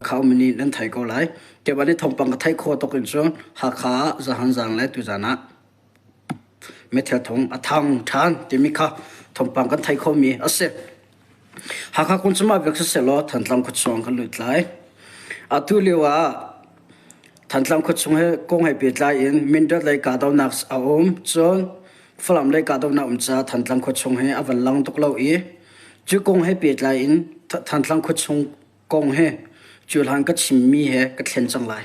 Hakha um nih nan thei ko lai. Keimah nih thawngpang ka theih khawh tuk in cun Hakha ah zahan zang le tuzan ah meithal thong a thang ṭhan timi kha thawngpang kan theih khawhmi a si. Hakha kong cu mah vek sisehlaw Thantlang khuachung kan lut lai. Atu lio ah Thantlang khuachung he kong he pehtlai in Mindat lei kahdohnak a um. Cun Falam lei kahdohnak um caah Thantlang khuachung he a van lang tuk lo i cu kong he pehtlai in Thantlang khuachung kong he cuhlan ka chimmi he ka thlen cang lai.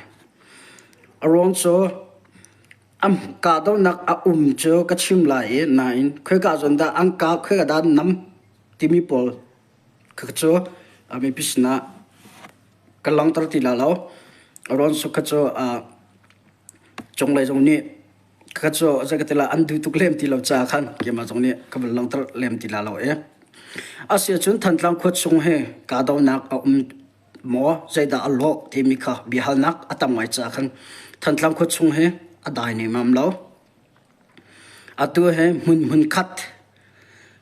A ruang cu kahdohnak a um cu ka chim lai i nain khoika zawn dah an kah khoika dah an nam timi pawl kha cu mipi sinah ka langhter ti lai lo. A ruang cu kha cu cunglei zong nih kha cu zei ka ti lai an duh tuk lem ti lo caah khan keimah zong nih ka van langhter lem ti lai lo i. Asiahcun Thantlang khua chung hi kahdohnak a um maw zeidah a lawh timi kha biahalnak a tam ngai caah khan Thantlang khua chung hi a dai nemam lo. Atu hi hmun hmun khat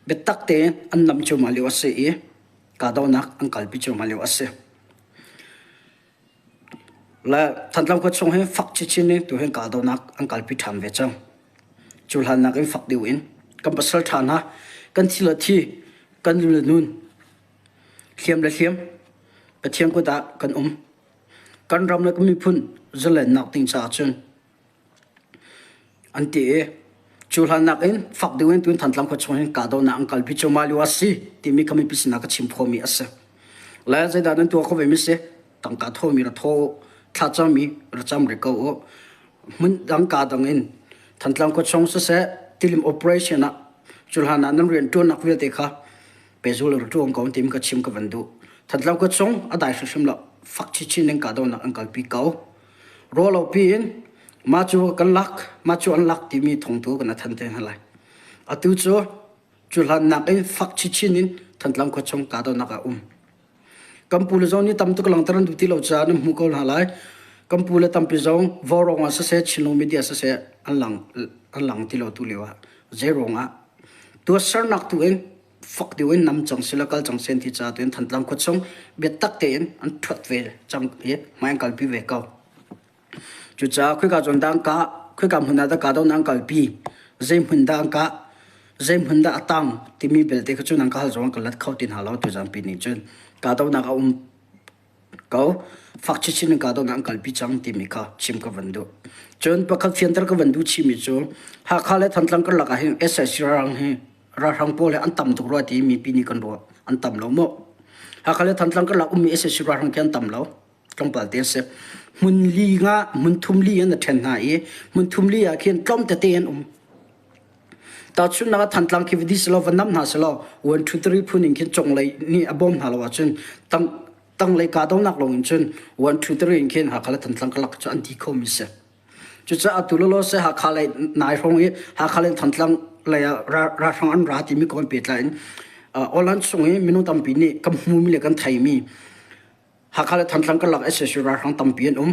biatak tein an nam cuahmah lio a si i kahdohnak an kalpi cuahmah lio a si. Le Thantlang khua chung hi fak chinchin in tuhin kahdohnak an kalpi ṭhan ve cang. Cu hlan nakin fak deuh in kan pasal ṭha hna kan thi le thi kan nun le nun Hliam le hliam Pathian kut ah kan um. Kan ram le kan miphun zalennak ding caah cun an ti i cu hlan nakin fak deuh in tun Thantlang khua chung hin kahdohnak an kalpi cu mah lio a si timi kha mipi sinah ka chim khawhmi a si. Le zeidah nan tuah kho ve mi si? Tangka thawmi ra thaw u, thlacammi ra cam rih ko u. Hmun dang ka dang in Thantlang khua chung siseh tilim operation ah cu hlan ah nan rianṭuannak vialte kha pehzul in ṭuang ko tim ka chim ka van duh. Thantlang khua chung a dai hrimhrim lo. Fak chinchin in kahdohnak an kalpi ko. Ruahlo pi in mah cu kan lak, mah cu an lak timi thawngtu kan than te hna lai. Atu cu cu hlan nakin fak chinchin in Thantlang khua chung kahdohnak a um. Kan pu le zong nih tam tuk langter an duh ti lo caah nan hmuh ko hna lai. Kan pu le tampi zong vaurawng ah siseh, Chinlung media siseh an lang an lang ti lo tu lio ah zei ruangah tuahsernak tu in fak deuh in nam cang sila kal cang sen ti ca tuin Thantlang khua chung biatak tein an ṭhuat ve cang i hmai an kalpi ve ko. Cucaah khoika zawn dah an kah, khoika hmun ah dah kahdohnak an kalpi, zei hmun dah an kah, zei hmun dah a tang timi belte kha cu nan ka hal zong an ka let kho ti hna lo tuzan pi nih cun kahdohnak a um ko. Fak chinchin in kahdohnak an kalpi cang timi kha chim ka van duh. Cun pakhat fianter ka van duh chihmi cu Hakha le Thantlang karlak ah hin SIC ralhrang hi ralhrang pawl hi an tam tuk rua ti mipi nih kan ruah. An tam lo maw? Hakha le Thantlang karlak ummi SAC ralhrang khi an tam lo. Tlawmpal te an si. Hmun li nga, hmun thum li an ṭhen hna i hmun thum li ah khin tlawm tete an um. Tahchunhnak ah Thantlang khi va di selaw va nam hna selaw 1 2 3 phun in khin conglei nih a bawm hna lo ahcun tang tanglei kahdohnak lawng in cun 1 2 3 in khin Hakha le Thantlang karlak cu an ti khomi si. Cucaah atu lawlaw seh Hakha lei nai hrawng i Hakha le Thantlang lei ah ralhrang an ra timi kong pehtlai in Awlan chung i minung tampi nih kan hmumi le kan theimi Hakha le Thantlang karlak sac ralhrang tampi an um.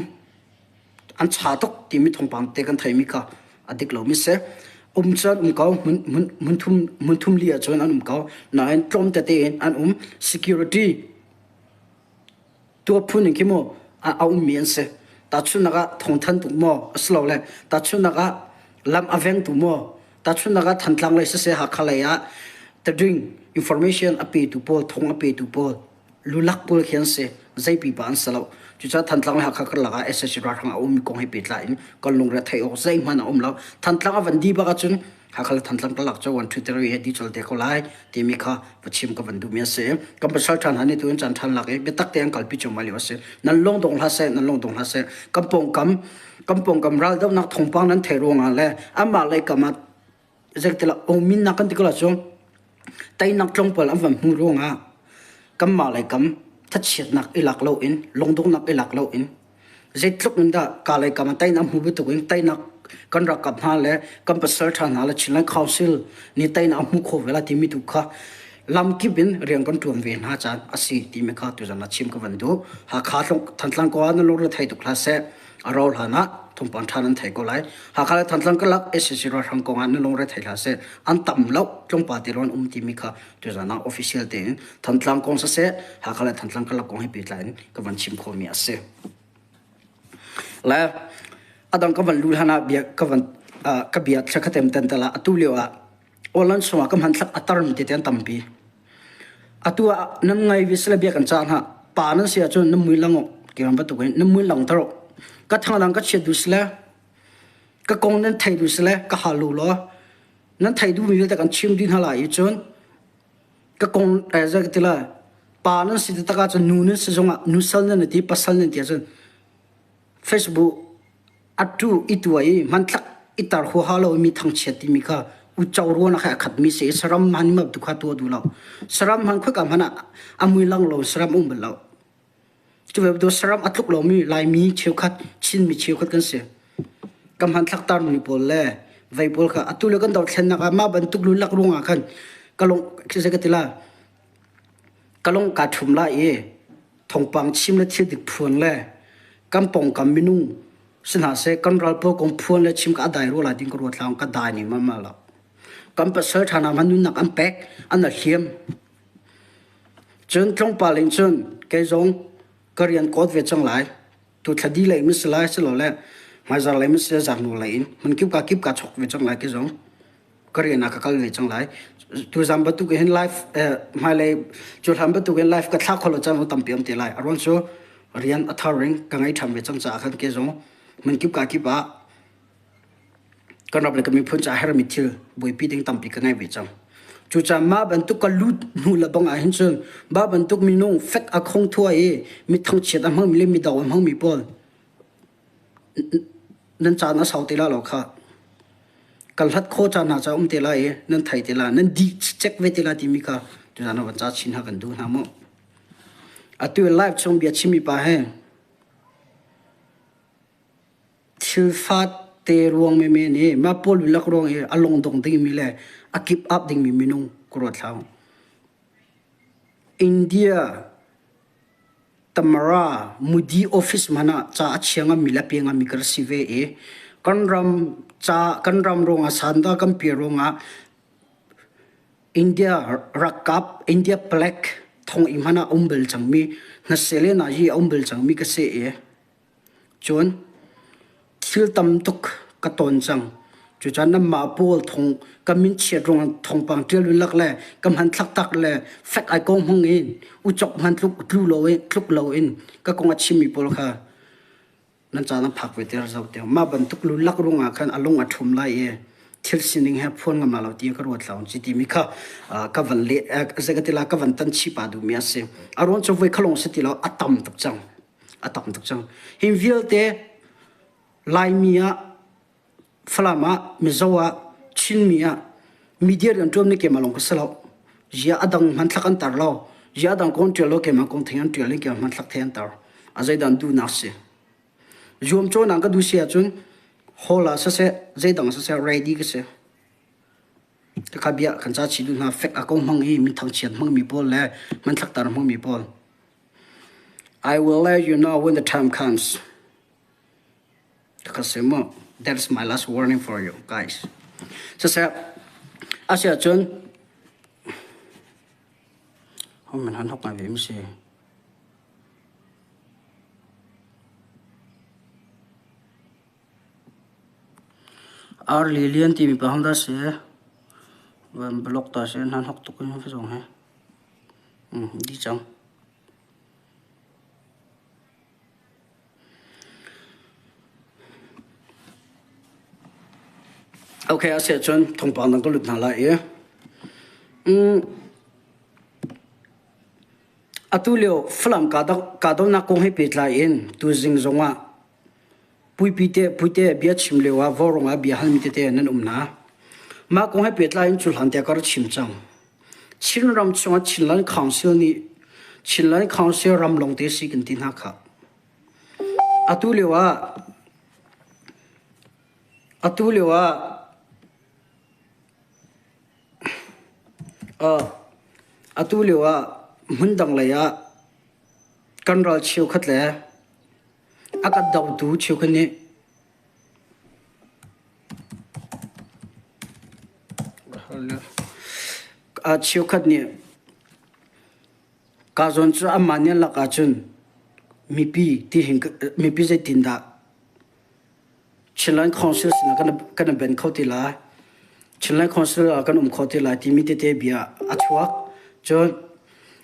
An cha tuk timi thawngpang te kan theimi kha a dik lomi si. Um cun um ko, hmun thum li ahcun an um ko. Nain tlawm tete in an um. Security tuah phun in khi mu a ummi an si. Tahchunhnak ah thawngthan tuk maw asilole tahchunhnak ah lam a vengtu maw tahchunhnak ah Thantlang lei siseh Hakha lei ah tading information a petu pawl thawng a petu pawl lulak pawl khi an si. Zei pipa an si lo. Cucaah Thantlang le Hakha karlak ah sac ralhrang a ummi kong he pehtlai in kan lungre theih awk zeihmanh a um lo. Thantlang a van di bak ahcun Hakha le Thantlang karlak cu 1 2 3 he di colh te ko lai timi kha va chim ka van duhmi a si. Kan pasal ṭha hna nih tu in caan ṭhan lak i biatak te an kalpi cuahmah lio a si. Nan lung dong hlah seh, nan lung dong hlah seh. Kan pawngkam kan pawngkam raldohnak thawngpang nan theih ruangah le anmah lei kam ah zeitilah ominnak kan ti ko ahcun teinak tlawmpal an van hmuh ruangah kanmah lei kam thachiatnak i lak loin lungdonghnak i lak loin zeitluk in dah ka lei kam ah teinak hmu bantuk in teinak kan ralkap hna le kan pasal ṭha hna le Chinland Council nih teinak a hmu kho ve lai timi tu kha lamkip in rian kan ṭuan ve hna caan a si timi kha tuzan ah chim ka van duh. Hakha Thantlang ko ah na lungre thei tuk hlah seh. A rauh hlan ah. Thawngpang ṭha nan thei ko lai. Hakha le Thantlang karlak SAC ralhrang kong ah nan lungre thei hlah seh. An tam lo tlawmpal te lawng an um timi kha tuzan ah official tein Thantlang kong siseh Hakha le Thantlang karlak kong he pehtlai in ka van chim khawhmi a si. Le adang ka van lu hlan ah bia ka van ka bia thla khatem ten tala atu lio ah Online chungah ka hmanthlak a tarmi tete an tampi. Atu ah nan ngai vi sila bia kan cah hna. Pa nan si ahcun nan mui lang u. Kiram bantuk in nan mui lang tar u. Ka thanglang ka chiat du sila ka kong nan thei du sila ka hal lu law nan thei duhmi vialte kan chim dih hna lai i cun ka kong eh zei ka ti lai pa nan si taktak ahcun nu nan si zongah nusal nan ti pasal nan ti ahcun Facebook atu i tuah i hmanthlak i tar huaha lo mi thangchiat timi kha uco ruan kha a khatmi si i saram hman ma tu kha tuah duh lo. Saram hman khoika hmanh ah a mui lang lo saram um bal lo. Cu ve bantuk saram a tluk lomi Laimi cheukhat Chinmi cheukhat kan si. Ka hmanthlak tarmi pawl le vei pawl kha atu le kan dothlennak ah mah bantuk lulak ruangah khan ka lung khi ka ti la ka lung kaa ṭhum lai i thawngpang chim le thil dik phuan le kan pawngkam minung si hna seh kan ral pawl kong phuan le chim ka a dai rua lai ding ka ruat hlah ka dai ning ma ma lo kan pasal ṭha hna hmanh nunnak an pek an a hliam cun tlawmpal in cun kei zong ka rian kawt ve cang lai tu thla di lei si lai silole hmaizar lei si zarnu lei in hmun kip ka kip ka chok ve cang lai kei zong ka rian ah ka kal ve cang lai. Tuzan bantuk hin life hmailei cuhlan bantuk in life ka thla kho lo caan tampi um te lai. A ruang cu rian a thar ring ka ngei ṭhan ve cang caah khan ke zong hmun kip ka kip ah kan ram le kan miphun caah hermi thil buaipi ding tampi ka ngei ve cang. Cucaah mah bantuk ka lut hnu le bang ah hin cun mah bantuk minung fek a khong thua i mi thangchiat a hmangmi le mi do a hmangmi pawl Nan caan a sau te lai lo khah. Kan hlat khawh caan hna ca um te lai i nan thei te lai, nan dih cek ve te lai timi kha tuzaan ah van ca chin hna kan duh hna mu. Atu live chung bia chimmi pa he thil fat te ruang menmen i mah pawl lak ruang i a lungdong dingmi le a kip up dingmi minung ka ruat hlah. India Tamara Mudi office hmanh ah ca a chia ngammi le a pe ngammi ka si ve i kan ram ca kan ram ruangah sanda kan pe ruangah India rakap India palek thong i hmanh ah um bal cangmi hnasele na hi a um bal cangmi ka si i Cun thil tam tuk ka ton cang. Cucaah nanmah pawl thong ka min chiat ruangah thawngpang ṭial lak le ka hmanthlak tak le fek ai ko hmang in ucok hman tluk tlu lo in tluk lo in ka kong a chimmi pawl kha nan caan a phak ve ter zau tiang mah bantuk lu lak ruangah khan a lung a ṭhum lai i thil sining he phuan ngam la lo ti ka ruat lo ci timi kha ka van le zei ka ti la ka van tan chih pa duhmi a si a ruang cu voi khalong si ti lo a tam tuk cang a tam tuk cang. Hi vialte Laimi ah, Falam ah, Mizo ah, Chinmi ah media rian ṭuan mi keimah lawng ka si lo. Zia a dang hmanthlak an tar lo. Zia a dang kong ṭial lo keimah kong theng an ṭial in keimah hmanthlak the an tar. A zeidah duhnak si. Zuamcawhnak ka duh si ahcun hall ah siseh, zeidang siseh ready ka si. Khakha bia kan ca chih duh hna fek a ko hmang i min thangchiat hmangmi pawl le hmanthlak tar hmangmi pawl. I will let you know when the time comes. Kasi mo, that's my last warning for you guys. Siseh, asiah cun, hom han hok ngai ve mi si. Arli lian timi pa hong dah si. Van block ta si, nan hok tuk in fa zong he. Dih cang. Okay, a si ahcun thawngpang dang ka lut hna lai i mm, atu lio Falam kahdohnak kong he pehtlai in tuzing zongah puipi te puite bia chim lio ah vaurawng ah bia halmi tete nan um hna. Mah kong he pehtlai in cu hlan tiah ka rak chim cang. Chinram chungah Chinland Council nih Chinland Council ram lawngte si kan ti hna khah. Atu lio ah atu lio ah uh, atu lio ah hmundang lei ah kan ral cheukhat le a kan dotu cheukhat nih. Cheukhat nih ka zawn cu amah nih lak ahcun mipi ti hin mipi zeitindah Chinland Council sinah kan i ben kho ti lai. Chinland Council ah kan um kho ti lai timi tete bia a chuak. Cun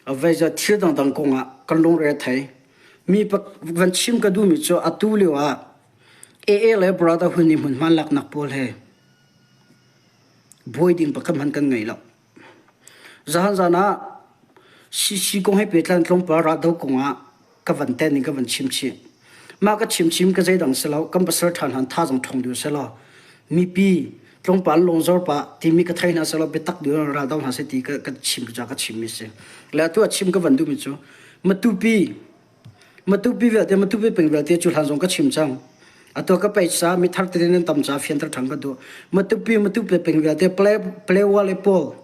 vei thil dangdang kongah kan lungre a thei. Mi van chim ka duhmi cu atu lio ah AA le Brotherhood nih hmunhma laknak pawl he buai ding pakhat hmanh kan ngei lo. Zahan zan ah CC kong he pehtlai tlawmpal raldoh kong ah ka van ten in ka van chim chih. Mah ka chim chim ka zeidang si lo, kan pasal ṭha hna thazaang ṭhawng deuh selaw mipi tlawmpal lungzor pah timi ka thei hna selaw biatak deuh in raldo hna seh ti ka, ka chim ca ka chimmi si. Le atu a chim ka van duhmi cu Matupi Matupi vialte Matupi peng vialte cu hlan zong ka chim cang. Atu ka pei ca mithar tete nan tam ca fianter ṭhan ka duh. Matupi Matupi peng vialte Palewa le pawl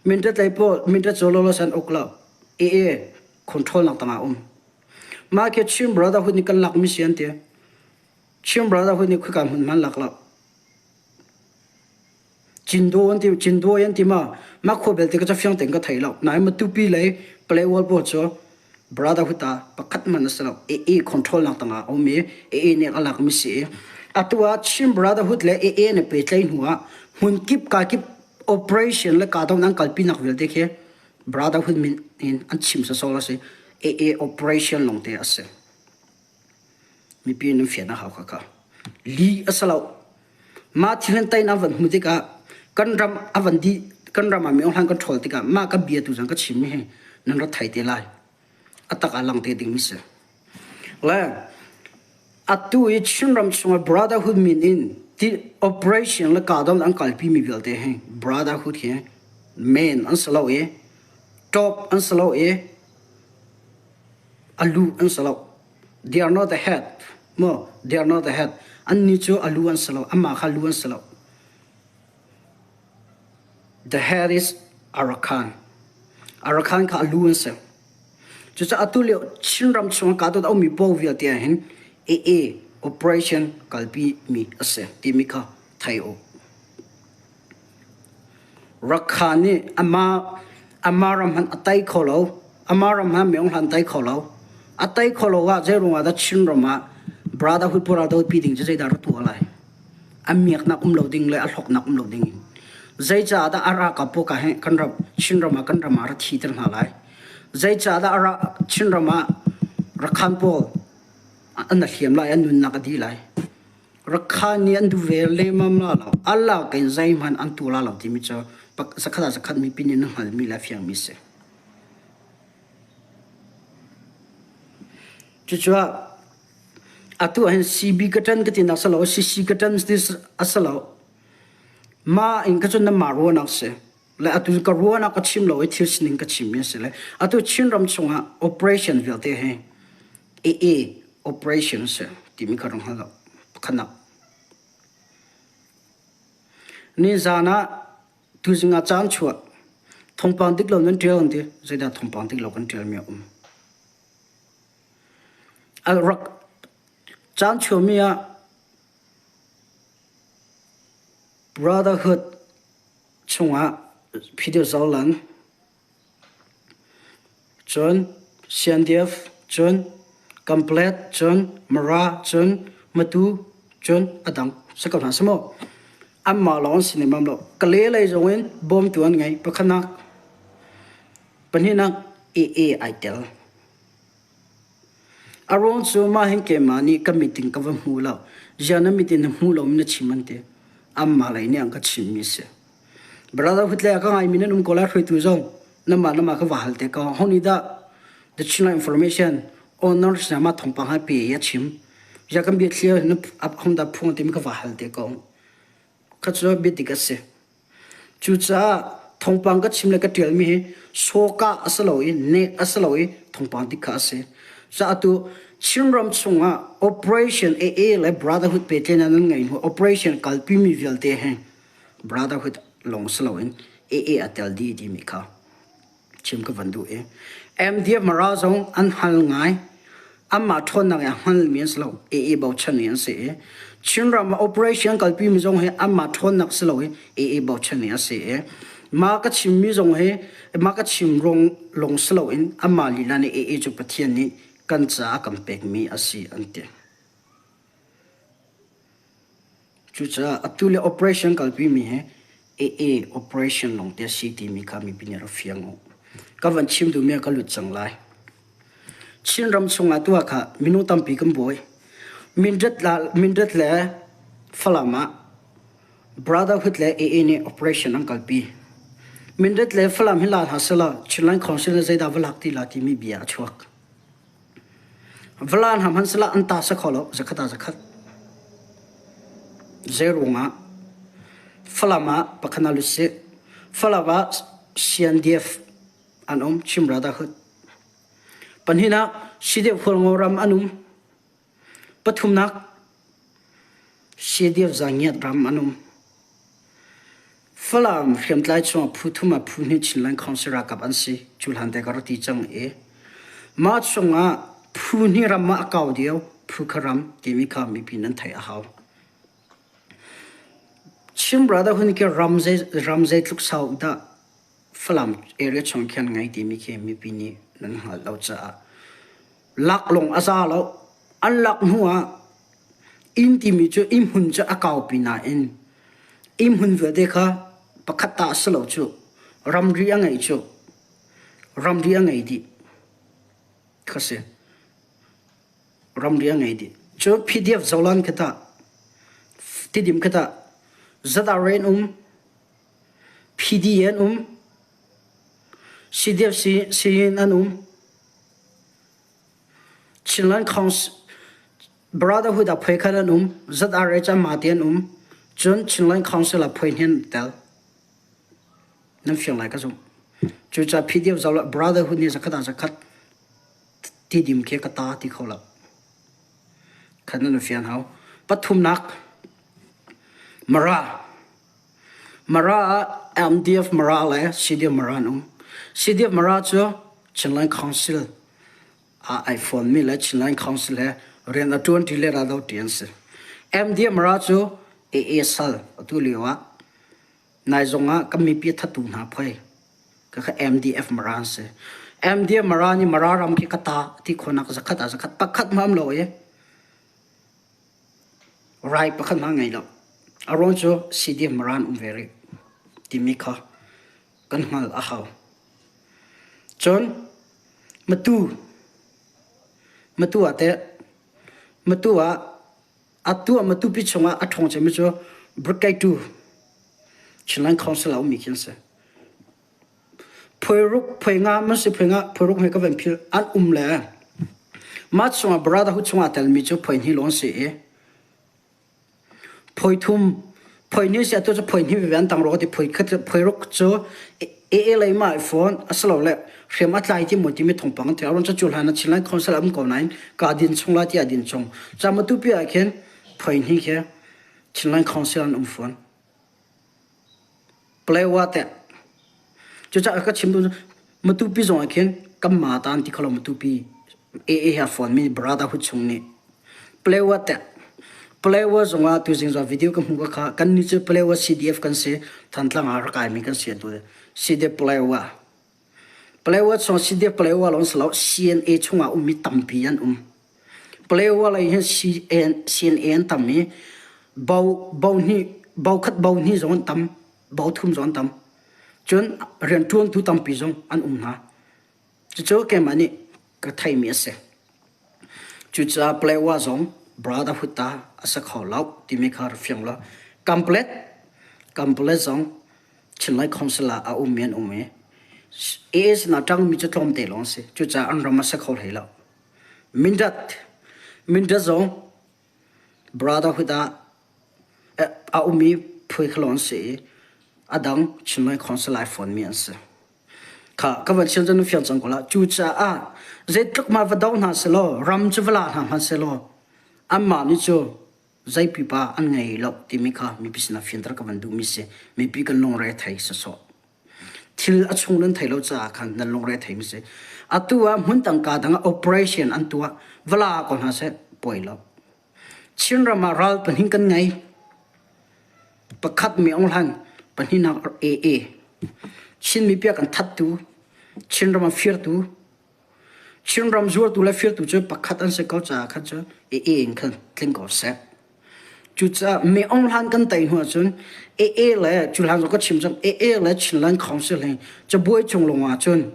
Mindat lei pawl Mindat cu lolo san uk lo. AA control nak tangah um. Mah khi Chin Brotherhood nih kan lakmi si an ti. Chin Brotherhood nih khika hmun hman lak lo. Cindo an ti Cindo an ti ma mah khua belte ka ca fiang tein ka thei lo. Nain Matupi lei Palaywal pawl cu Brotherhood ah pakhat hmanh a si lo. AA control nak tangah a um i AA nih a lakmi si i atu ah Chin Brotherhood le AA nih pehtlaih hnu ah hmun kip ka kip operation le kahdohnak an kalpi nak vialte khi Brotherhood min in an chim sawsawh a si. AA operation lawngte a si. Mipi nan fian a hau kha kha. Li a si lo. Mah thil an teinak van hmu tikah kan ram a van dih kan ram ah mi hlan kan ṭhawl tikah mah ka bia tu zong ka chim mi hi nan rat thai te lai. A tak ah lang te ding mi si. Le atu i Chinram chungah Brotherhood min in ti operation le kahdohnak an kalpi mi vialte hi Brotherhood hi main an si lo i top an si lo i a lu an si lo. They are not the head. Mo, they are not the head. Annih cu a lu an si lo. Amah kha lu an si lo. The head is Arakan. Arakan kha a lu an si. Cucaah atu lio Chinram chung ah kahdoh a ummi paoh vialte ah hin AA operation kalpi mi a si timi kha thei u. Rakha nih amah amah ram hmanh a tei kho lo. Amah ram hmanh Myeong hlan tei kho lo. A tei kho lo ah zeiruang ah dah Chinram ah Brotherhood Brotherhood pi ding cu zeidah ra tuah lai? A miaknak um lo ding le a hlawknak um lo ding in. Zeicah dah a ralkap pawl ka he kan ram Chinram ah kan ram ah ra thiter hna lai? Zeicah dah a ra Chinram ah Rakhan pawl an hliam lai, an nunnak a dih lai? Rakhan nih an duh ve lemmam la lo. Allah in zeihmanh an tu la lo timi cu zakhat ah zakhat mipi nih na hngalmi le a fiangmi si. Cucaah atu ahhin CB ka ṭan ka tinak si lo, CC ka ṭan ti a si lo. Mah in ka cun nanmah ruahnak si. Le atu ka ruahnak ka chim lo i thil sining ka chimmi a si le atu Chinram chungah operation vialte hi AA operation si timi kha rung hngal lo. Pakhatnak. Nizan ah tuzing ah caan chuah thawngpang dik lo nan ṭial an ti. Zeidah thawngpang dik lo kan ṭialmi a um? A rak caan chuahmi ah Brotherhood chungah Peter Zolan Cun CNDF, cun Kamplet, cun Mara, cun Matu, cun a dang si ko hna si maw? Anmah lawng an si lemmam lo. Kale lei zong in bawmtu an ngei. Pakhatnak, pahnihnak AA ai tel. A ruang cu mah hin keimah nih ka meeting ka va hmu lo. Ziah na meeting na hmu lomi na chim an ti. Anmah lei nih an ka chimmi a si. Brotherhood le ka ngaimi nan um ko lai hruaitu zong namah namah ka va hal te ko. Ho nih dah the China information owner sinah mah thawngpang hai pe i a chim. Ya kan bia thlia na hong dah phung timi ka va hal te ko. Kha cu bia dik a si. Cucaah thawngpang ka chim le ka ṭialmi hi sawka a si lo i nek a si lo i thawngpang dik kha a si. Caah atu Chinram chungah Operation AA le Brotherhood pehtlaihnak nan ngeih hnu operation kalpimi vialte hi Brotherhood lawng si loin AA a tel dih timi kha chim ka van duh i MDF Mara zong an hal ngai. Anmah ṭhawnnak i a hngalmi an si lo. AA bochanmi an si i Chinram ah operation kalpi mi zong hi anmah ṭhawnnak si lo i AA bochanmi a si i mah ka chimmi zong hi mah ka chim ruang lawng si loin anmah lila nih AA cu Pathian nih kan caah a kan pekmi a si an ti. Cucaah atu le operation kalpi mi hi AA operation lawng te a si timi kha mipi nih rak fiang u. Ka van chim duhmi ah ka lut cang lai. Chinram chungah tu ah kha minung tampi kan buai. Mindat, la, Mindat le Falam ah Brotherhood le AA nih operation an kalpi. Mindat le Falam hi la hna selaw Chinland Council nih zeidah va lak ti la timi bia a chuak. Vla hna hmanhsehla an ta sa kho lo, zakhat ah zakhat. Zeiruangah Falam ah pakhat ah lut sih. Falam ah CNDF an um, Chim Brotherhood. Pahnihnak CDF Hualngo ram an um. Pathumnak CDF Zangiat ram an um. Falam hriamtlai chungah phu thum ah phu hnih Chinland Council ralkap an si. Cu hlan te ka rak ti cang i mah chungah phu hnih ram ah a kau dio phu kha ram timi kha mipi nan theih a hau. Chin Brotherhood khi ram zei ram zeitluk sau dah Falam area chung khin ngei timi khi mipi nih nan hngalh lo caah lak lawng a za lo. An lak hnu ah inn timi cu inn hmun cu a kaupi nain inn hmun vialte kha pakhat ta a si lo cu. Ramri a ngei cu. Ramri a ngei dih. Kha si. Ramri a ngei dih. Cu PDF Zolan khi tah, Tidim khi tah, ZRA an um, PD an um, CDF Siyin an um, Chinland Council Brotherhood ah phui khat an um, ZRH anmah te an um, cun Chinland Council ah phui hnih an tel. Nan fiang lai ka zumh. Cucaah PDF zoh Brotherhood nih zakhat ah zakhat tidim khi ka ta ti kho lo. Khat nan fian hau. Pathumnak Mara Mara ah MDF Mara le CDF Mara an um. CDF Mara cu Chinland Council ah ai fonmi le Chinland Council he rian a ṭuanṭi le raldo ṭi an si. MDF Mara cu AA sal atu lio ah nai zong ah kan mipi a thattu hna phoi ka MDF Mara an si. MDF Mara nih Mara ram khi ka ta ti khonak zakhat ah zakhat pakhat hmam lo i Rai pakhat hmang ngei lo. A ruang cu CDF Maran um ve rih timi kha kan hngalh a hau. Cun Matu Matu ah teh Matu ah atu ah Matupi chungah a ṭhawng cemmi cu Brigade 2 Chinland Council ah ummi khi an si. Phuairuk phuainga man si phuainga phuairuk he ka van phil an um le mah chungah brotherhood chungah telmi cu phuai hnih lawng si i phuai thum phuai hnih si atu cu phuai hnih veve an tang ro ti phuai khat phuairuk cu AA lei ma i phone asilo le hriam a tlai ti maw timi thawngpang an thei aron cu hlan a Chinland Council am ko nain ka din chung la ti a din chung cha matupi ah khin phuai hnih khi Chinland Council an um phone Palewa teh. Cucaah ka chim duh Matupi zong ah khin kan ma ta an ti kho lo Matupi AA he a fawnmi brotherhood chung nih Palewa teh. Palewa zong ah tuzing zong video ka hmuh ka kha kan nih cu Palewa CDF kan si Thantlang ah rak kaimi kan si atu CDF Palewa. Palewa chung CDF Palewa lawng si lo CNA chungah ummi tampi an um. Palewa lei hin CNA an tam i bo bo hnih bo khat bo hnih zong an tam bo thum zong an tam. Cun rianṭuantu tampi zong an um hna. Cucu keimah nih ka theimi a si. Cucaah Palewa zong brotherhood ta a si kho lo timi kha rak fiang law Kampelet Kampelet zong Chinlai Council ah a ummi an um i AA sinah ṭangmi cu tlawmte lawng a si. Cucaah an ram a si kho hlei lo. Mindat Mindat zong Brotherhood ah a ummi phui kha lawng an si i a dang Chinlai Council ai fonmi an si. Kha ka van chim cu na fiang cang ko la. Cucaah zeitluk ma va do hna selaw ram cu va la hna hmanh selaw anmah nih cu zei pipa an ngei lo timi kha mipi sinah fianter ka van duhmi si. Mipi kan lungre thei sawsawh. Thil a chung nan thei lo caah khan nan lungre theimi si. Atu ah hmun tangka dang ah operation an tuah. Vala ko hna seh poi lo. Chinram ah ral pahnih kan ngei. Pakhat mi Aung Hlan, pahnihnak AA. Chin mipi a kan thattu, Chinram a firtu, Chinram zuartu le firtu cu pakhat an si ko caah khan cu AA in khan tling ko seh. Cucaah Mi Aung Hlan kan tei hnu ahcun AA le cu hlan zong ka chim cang AA le Chinland Council hi cabuai cung lawng ahcun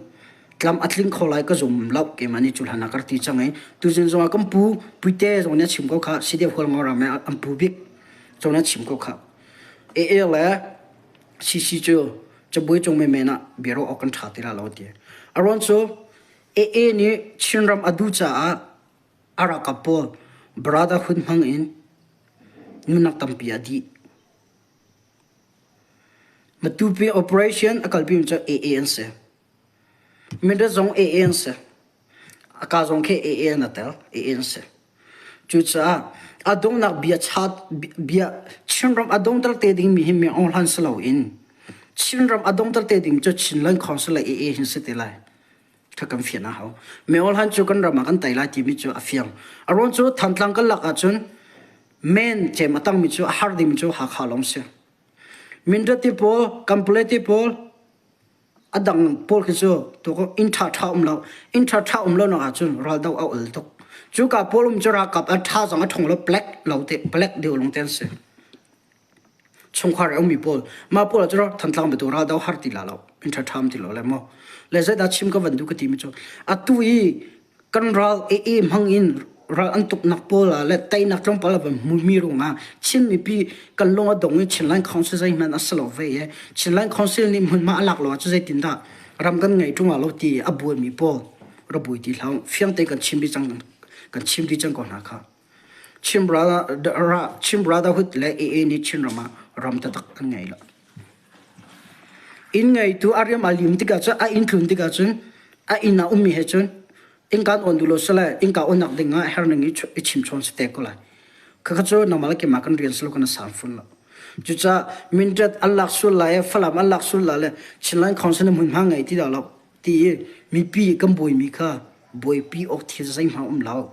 tlam a tling kho lai ka zum lo keimah nih cu hlan ah ka rak ti cang i tuzing zong ah kan pu Puite zong nih a chim ko kha CDF Hualngo ram ah an pu bik zong nih a chim ko kha AA le CC cu cabuai cung menmen ah biaruah awk kan ṭha ti la lo ti. A ruang cu AA nih Chinram a duh caah a ralkap pawl brotherhood hmang in nunnak tampi a dih. Matupi operation a kalpi mi cu AA an si. Mindat zong AA an si. A ka zong khi AA an a tel. AA an si. Cucaah a donghnak bia chat bia Chinram a dongter te ding mi hi mi Aung Hlan si loin Chinram a dongter te ding cu Chinland Council le AA hin si te lai. Kha kan fian a hau. Mi Aung Hlan cu kan ram ah kan tei lai timi cu a fiang. A ruang cu Thantlang kan lak ahcun men cem a tangmi cu a har dingmi cu Hakha lawng si. Mindat ti pawl, Kanpalet ti pawl, a dang pawl khi cu tu inn ṭha ṭha um lo. Inn ṭha ṭha um lo nak ahcun raldo a ul tuk. Cu ka pawl um cu ralkap a ṭha zong a ṭhong lo black lo te black deuh lung te an si. Chungkhar a ummi pawl mah pawl cu Thantlang biatu raldo har ti la lo inn ṭha ṭha um ti lo le maw le zeidah chim ka van duh ka ti mi cu atu i kan ral ee hmang in ral an tuknak pawl ah le teinak tlawmpal a van hmumi ruangah Chin mipi kan lung a dong i Chinland Council zeihmanh a si lo ve i Chinland Council nih hmunhma a lak lo ahcun zeitindah ram kan ngei ṭung ah lo ti a buaimi pawl ra bui ti hlah fiang tein kan chim dih cang kan chim dih cang ko hna kha. Chin Chin Brotherhood le AA nih Chinram ah ram taktak an ngei lo. Inn ngeitu a riam a lim tikah cun a inn tlun tikah cun a inn ah ummi he cun innka on duh lo sile innka onnak ding ah herning i chimchawn si te ko lai. Khakha cu nangmah le keimah kan rian silo kan sang fun lo. Cucaah Mindat an lak sul lai Falam an lak sul lai le Chinland Council hmunhma ngei ti dah lo ti i mipi kan buaimi kha buaipi awk thil zeihmanh um lo.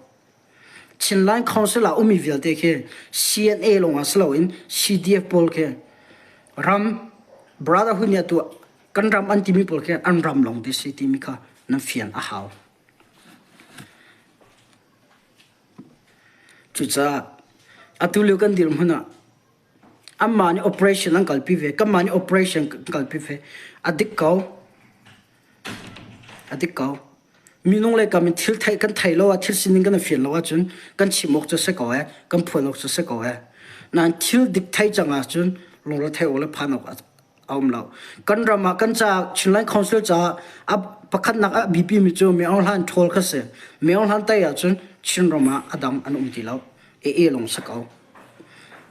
Chinland Council ah ummi vialte khi CNA lawngah si loin CDF pawl khi ram brotherhood nih a tuah kan ram an timi pawl khi an ram lawng ti si timi kha nan fian a hau. Cucaah atu lio kan dirhmun ah anmah nih operation an kalpi ve kanmah nih operation kan kalpi ve a dik ko a dik ko Minung le kam in thil theih kan thei lo ah thil sining kan i fian lo ahcun kan chim awk cu si ko ee, kan phuan awk cu si ko ee. Nain thil dik thei cang ahcun lungre theih awk le phan awk a um lo. Kan ram ah kan caah Chinland Council caah a pakhatnak a biapi mi cu Mi Aung Hlaing ṭhawl kha si. Mi Aung Hlaing tei ahcun Chinram ah a dang an um ti lo. E e lawng si ko.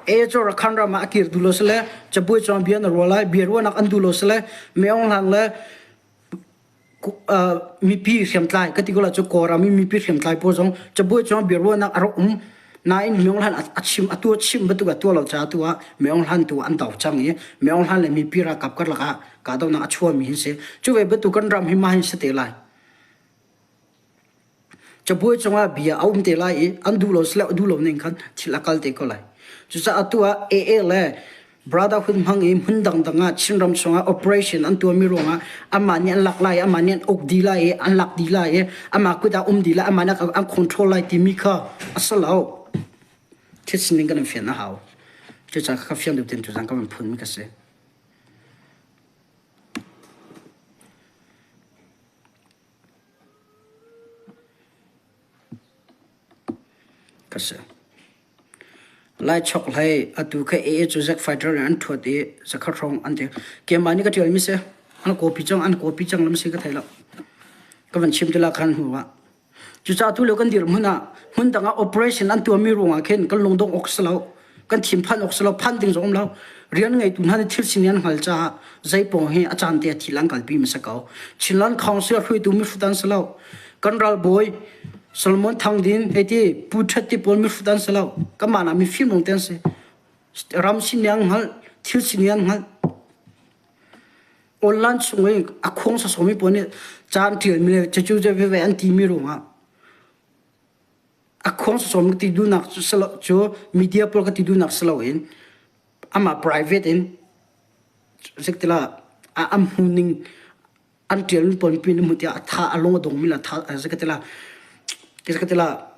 E cu Rakhan ram ah a kir duh lo sile cabuai cuang bia na ruah lai, bia ruahnak an duh lo sile Mi Aung Hlaing le mipi hriamtlai ka ti ko la cu Kawlram i mipi hriamtlai pawl zong cabuai cungah biaruahnak a rak um nain Mi Aung Hlaing a chim atu a chim bantuk a tuah lo caah tu ah Mi Aung Hlaing tu an do cang i Mi Aung Hlaing le mipi ralkap karlak ah kahdohnak a chuahmi hin si cu ve bantuk kan ram hi mah hin si te lai Cabuai cungah bia a um te lai i an duh lo sile duh lo ning khan thil a kal te ko lai. Cucaah atu ah AA le Brotherhood hmang i hmun dangdang ah Chinram chungah operation an tuahmi ruangah amah nih an lak lai i amah nih an uk dih lai i an lak dih lai i amah kut ah um dih lai amah nih an control lai timi kha a si lo. Thil sining kan in fian a hau. Cucaah ka fian deuh ten tuzaan ka van phunmi ka si. Ka si. Laichok hlei atu kha AA cu Zack Fighter in an ṭhuat i zakhat hrawng an ti. Keimah nih ka ṭialmi si. An copy cang, an copy cang lam si ka thei lo. Ka van chim ti la khan hnu ah. Cucaah tulio kan dirhmun ah hmun dang ah operation an tuahmi ruangah khin kan lungdong awk si lo. Kan thinphan awk si lo, phan ding zong um lo. Rian ngeitu hna nih thil sining an hngal caah zeipawng hi a caan te ah thil an kalpi mi si ko. Chinland Council hruaitu mihrut an si lo. Kan ralbawi Solomon Thang Din hei ti Pu Ṭhet ti pawl mihrut an si lo. Kanmah nak mifim lawng te an si. Ram sining an hngalh, thil sining an hngalh. Online chung i a khuang sawsawmi pawl nih ca an ṭialmi le cucu veve an timi ruangah. Ka khuang sawm ka ti duhnak cu cu media pawl ka ti duhnak si loin amah private in zeiktila an hmuhning an ṭial pawl mipi nih hmuh tiah a tha a lung a dongmi le a tha zeiktila zeiktila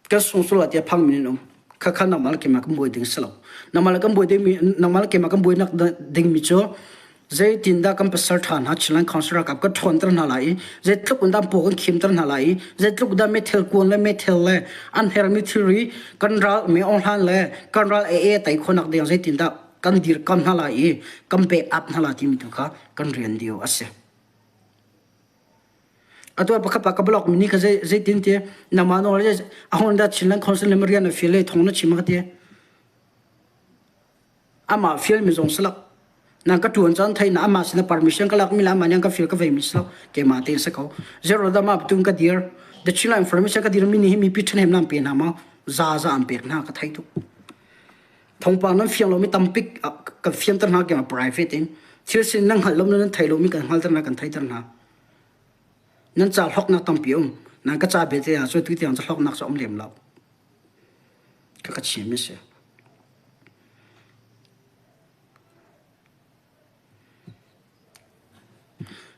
Kan sung sual tiah phangmi nan um. Khakha nangmah le keimah kan buai ding si lo. Nangmah le kan buai dingmi nangmah le keimah kan buainak dingmi cu zeitindah kan pasal ṭha hna Chinland Council ralkap kan ṭhawnter hna lai i zeitluk in dah paw kan khimter hna lai i zeitluk dah meithel kuan le meithel le an hermi thilri kan ral me ong hlan le kan ral AA tei khawhnak ding zeitindah kan dirkam hna lai i kan back up hna lai timi tu kha kan rian dio a si. Atu ah pakhat pa ka blog mi nih kha zeitin ti nangmah nawl a hon dah Chinland Council le rian na fial le thong na chim ka ti. Amah fial mi zong salak. Nang ka tuan caan thei na amah sin permission ka lak mi la amah nih ka fial ka vei mi salak keimah tein sa ko. Zero da ma tung ka dir. The Chinland information ka dir mi nih hi mipi ṭhahnem nan pe hna ma za za an pek hna ka thei tuk. Thawngpang nan fiang lomi tampik kan fianter hna keimah private in thil sin nan hngalh lo nan thei lomi kan hngalter hna kan theiter hna. Nan ca hloknak tampi um. Nan ka ca belte ah cu tu tiang ca hloknak cu um lem lo. Ka ka chim mi si.